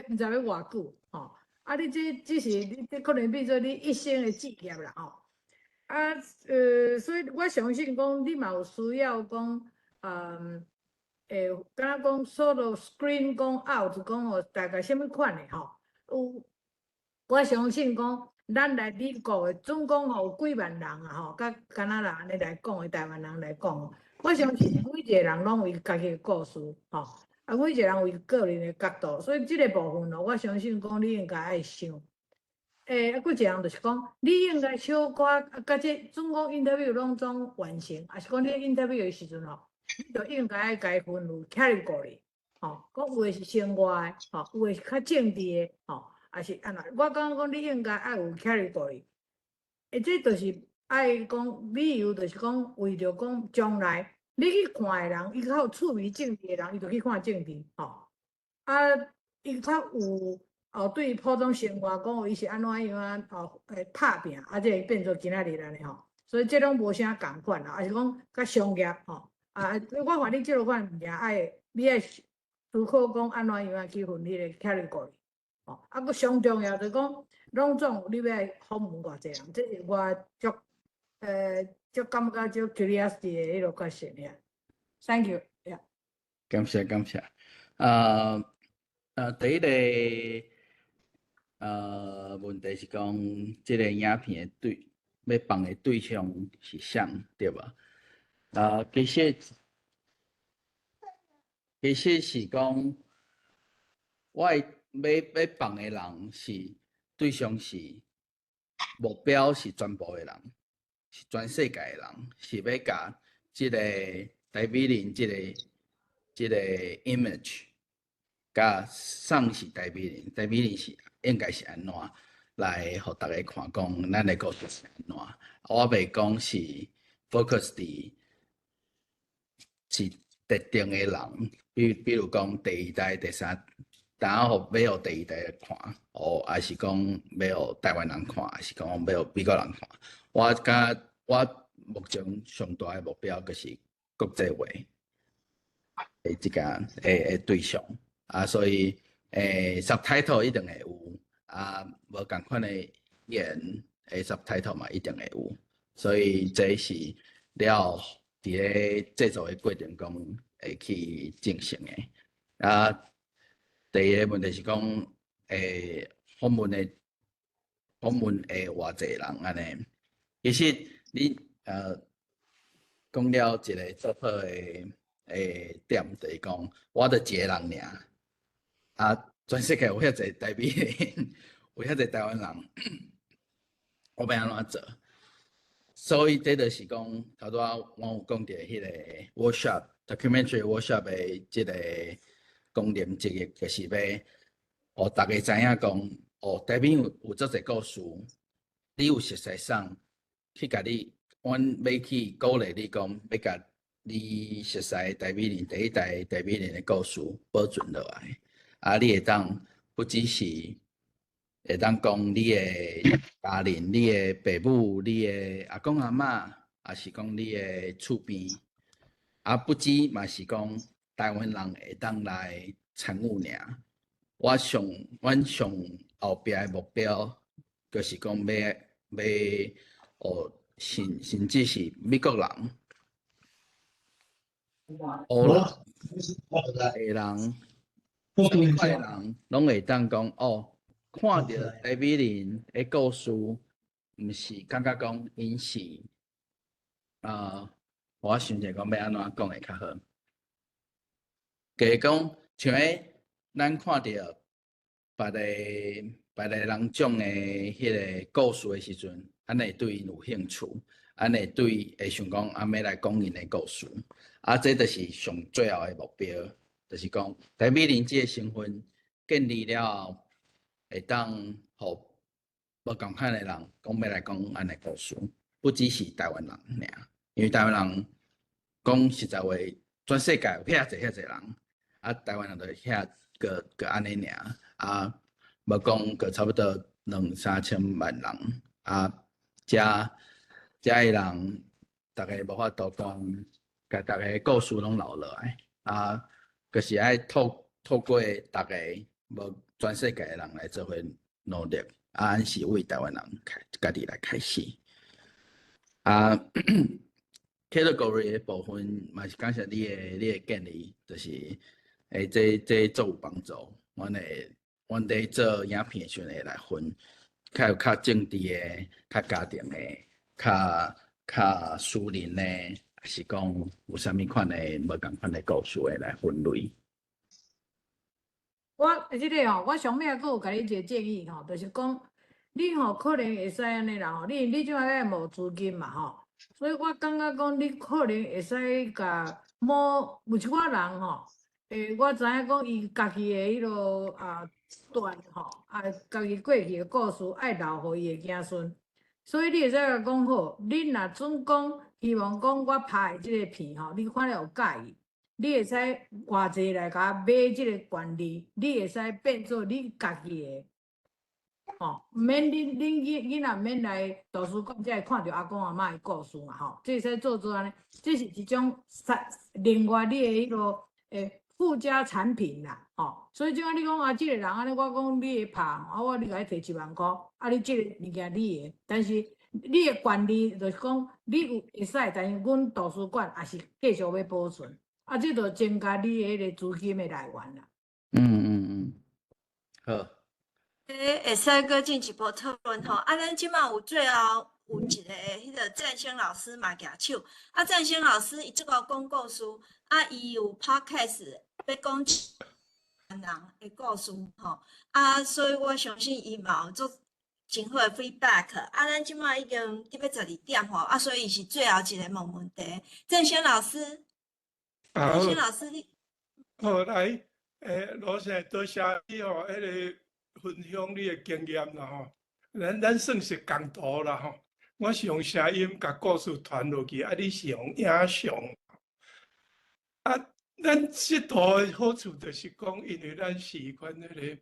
毋知欲偌久吼。啊，你這只是你這可能變做你一生的志業啦吼。啊，所以我相信講你嘛有需要講，敢若講 sort of screen 講 out 講哦，大概啥物款的吼？有，我相信講，咱來美國的總共吼有幾萬人啊吼，佮加拿大按呢來講的台灣人來講，我相信每一个人攏有伊家己的故事吼，啊，每一个人有伊個人的角度，所以這个部分哦，我相信講你應該愛想。啊，閣一項就是講，你應該小可啊，佮這總講 interview 攏總完成，抑是講你 interview 的時陣吼，你就應該愛共伊分有 category，吼，講有的是生活的，吼，有的是較政治的，吼，抑是按怎？我感覺講你應該愛有 category，這就是愛講理由，就是講為著講將來你去看的人，伊較有趣味政治的人，伊就去看政治，吼，啊，伊較有哦，對普通生活講，伊是按怎樣啊？哦，會拍拚，啊，這會變做今仔日按呢吼，所以這攏無啥仝款啦，抑是講較商業吼。啊，我看你這个款物件愛，你愛思考講按怎樣啊去分彼个 category，吼。啊，閣上重要就是講，攏總你欲訪問偌濟人，這是我足感覺足 curiosity 的彼个 question 爾。Thank you， yeah。感謝感謝。第一個問題是講，這个影片的對欲放的對象是啥，對無？啊，其實是講，我欲欲放的人是對象是目標是全部的人，是全世界的人，是欲共這个戴美玲這个 image，佮啥是戴美玲，戴美玲是應該是按怎來予大家看，講咱的故事是按怎。我袂講是 focus 佇是特定的人，比如講第二代、第三，當予欲予第二代看，哦，抑是講欲予台灣人看，抑是講欲予美國人看。我感覺我目前上大的目標就是國際化的這個的對象，啊，所以subtitle 一定會有，啊，無仝款的語言的 subtitle 嘛一定會有，所以這是了佇咧製作的過程中會去進行的。啊，第二个問題是講，訪問的偌濟人按呢？其實你講了一个足好的點，就是講我就一个人爾，啊，全世界有遐濟台美人，有遐濟台灣人，我欲按怎做？所以這就是講，頭拄仔我有講著彼个 workshop documentary workshop 的這个功能之一，就是欲予大家知影講，哦，台美有足濟故事，你有熟似啥去共你阮欲去鼓勵你講，欲共你熟似台美人第一代台美人的故事保存落來，啊，你會當不只是會當講你的家人、你的爸母、你的阿公阿嬤，抑是講你的厝邊，啊，不止嘛是講台灣人會當來參與爾。我上阮上後壁的目標，就是講欲欲哦，甚至是美國人、烏人、白人、啥物款的人，攏會當講哦，看著台美人的故事，毋是感覺講𪜶是啊，我想者講欲按怎講會較好。假講像彼咱看著別个別个人種的彼个故事的時陣，咱會對𪜶有興趣，咱會對會想講啊，欲來講𪜶的故事。啊，這就是上最後的目標，就是講台美人這个身份建立了後，會當予無仝款的人講欲來講咱的故事，不只是台灣人爾，因為台灣人講實在話，全世界有遐濟遐濟人，啊，台灣人就遐閣閣按呢爾，啊，無講閣差不多兩三千萬人，啊，遮遮的人，逐家無法度講，共逐家故事攏留落來，啊，就是愛透過逐家無全世界的人來做伙努力，啊，咱是為台灣人開家己來開始，啊，category 的部分嘛是感謝你的建議，就是欸，這足有幫助。阮會阮佇做影片的時陣會來分，較有較政治的、較家庭的、較較私人的，抑是講有啥物款的無仝款的故事會來分類。我這个吼，我上尾閣有共你一个建議吼，就是講你吼可能會使按呢啦吼，你這擺欲募資金嘛吼，所以我感覺講你可能會使共某有一寡人吼，欸，我知影講伊家己的彼落啊段吼，啊家己過去的故事愛留予伊的子孫，所以你會使共講好，恁若準講希望講我拍的這个片吼，你看了有佮意。你會使偌濟來共我買這个權利，你會使變做你家己的，吼，毋免恁恁囡仔毋免來圖書館才會看著阿公阿嬤的故事嘛，吼，這會使做做按呢，這是一種另外你的彼落欸附加產品啦，吼，所以這擺你講啊，這个人按呢，我講你會拍，啊我你共伊提1萬箍，啊你這个物件你的，但是你的權利就是講你有會使，但是阮圖書館也是繼續欲保存。啊，這就增加你彼个資金的來源啦。好。欸，會使閣進一步討論吼。啊，咱這擺有最後有一个彼个贊星老師嘛舉手。啊，贊星老師伊這個講故事，啊，伊有 podcast 欲講人的故事吼。啊，所以我相信伊嘛有足真好的 feedback。啊，咱這擺已經佇欲12點吼，啊，所以伊是最後一個問問題。贊星老師。贊星老師，你好來，欸，羅生多謝你吼，彼个分享你的經驗啦吼。咱算是仝途啦吼。我是用聲音共故事傳落去，啊，你是用影像。啊，咱這圖的好處就是講，因為咱是款彼个，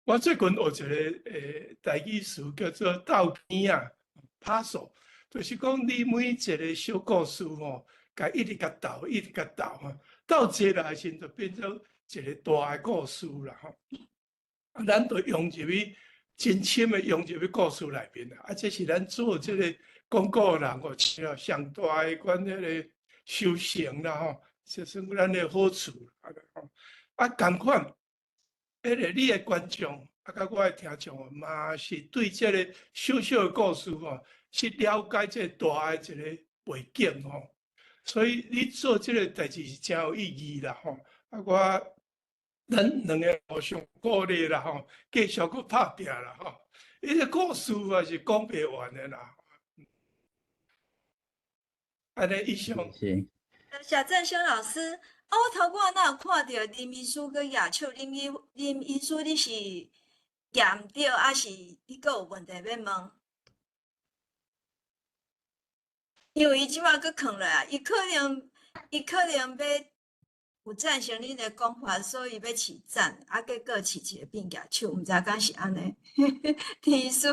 我最近學一个台語詞叫做鬥片仔，puzzle，就是講你每一个小故事吼，共一直共鬥，一直共鬥吼，鬥齊來時就變做一个大的故事啦吼。啊，咱就融入去真深的融入去故事內面啦。啊，這是咱做這个講故的人哦，上大的款彼个修成啦吼，這算咱的好處啦。啊，仝款，彼个你的觀眾啊，佮我的聽眾嘛是對這个小小的故事吼，是了解這個大的一個背景吼。所以你做這个代誌是誠有意義啦吼。啊，我咱兩个互相鼓勵啦吼，繼續閣拍拚啦吼。彼个故事嘛是講袂完的啦。按呢以上。是。多謝贊星老師。啊，我頭拄仔哪有看著林醫師閣舉手？林醫師，你是舉毋著，抑是你閣有問題欲問？因為伊這擺閣囥落來，伊可能欲有贊成恁的講法，所以欲試讚，啊，結果試一個變舉手，毋知敢是按呢？田醫師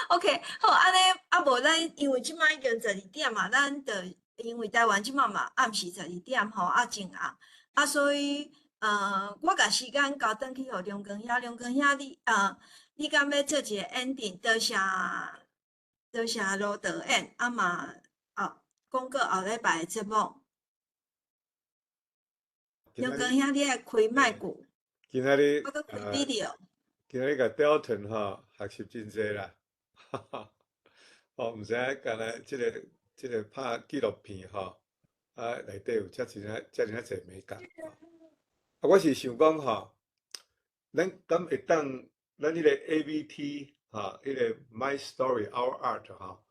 ，OK，好，按呢啊無咱因為這擺已經12點嘛，咱就因為台灣這擺嘛暗時十二點吼，啊真暗，啊所以我共時間交轉去予梁光兄，梁光兄你敢欲做一個 ending？多謝多謝盧導演，啊嘛後廣告後禮拜的節目。梁光兄，你愛開麥克。今仔日，我閣開 video。今仔日共 Dalton 吼學習真濟啦，哦，毋知影敢若這個拍紀錄片吼，啊內底有遮爾啊遮爾啊濟眉角。啊，我是想講吼，咱敢會當咱彼個 AVT 吼，彼個 My Story Our Art 吼，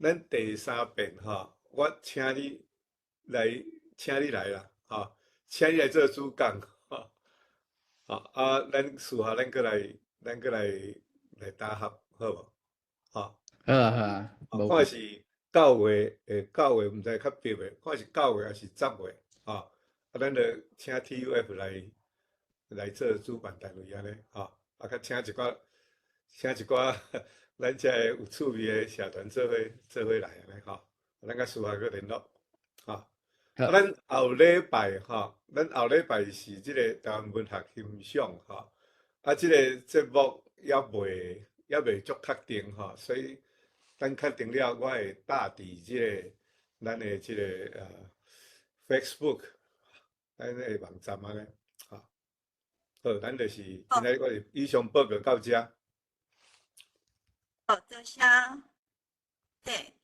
咱第三遍吼，我請你來啦，吼，請你來做主講，吼，啊，咱私下咱閣來搭合，好無？吼，好啊好啊，看是9月，9月毋知較迫袂，看是九月抑是10月，吼，啊，咱就請 TUF 來做主辦單位按呢，吼，啊，較請一寡咱遮个有趣味的社團做伙來按呢，吼，咱較私下閣聯絡，吼。啊，咱後禮拜吼，咱後禮拜是這個台灣文學欣賞吼，啊，這個節目猶未足確定吼，所以等確定了，我會貼佇這個咱的這個Facebook，咱的網站按呢，吼。好，咱就是今仔日我是以上報告到這。好，多謝。對。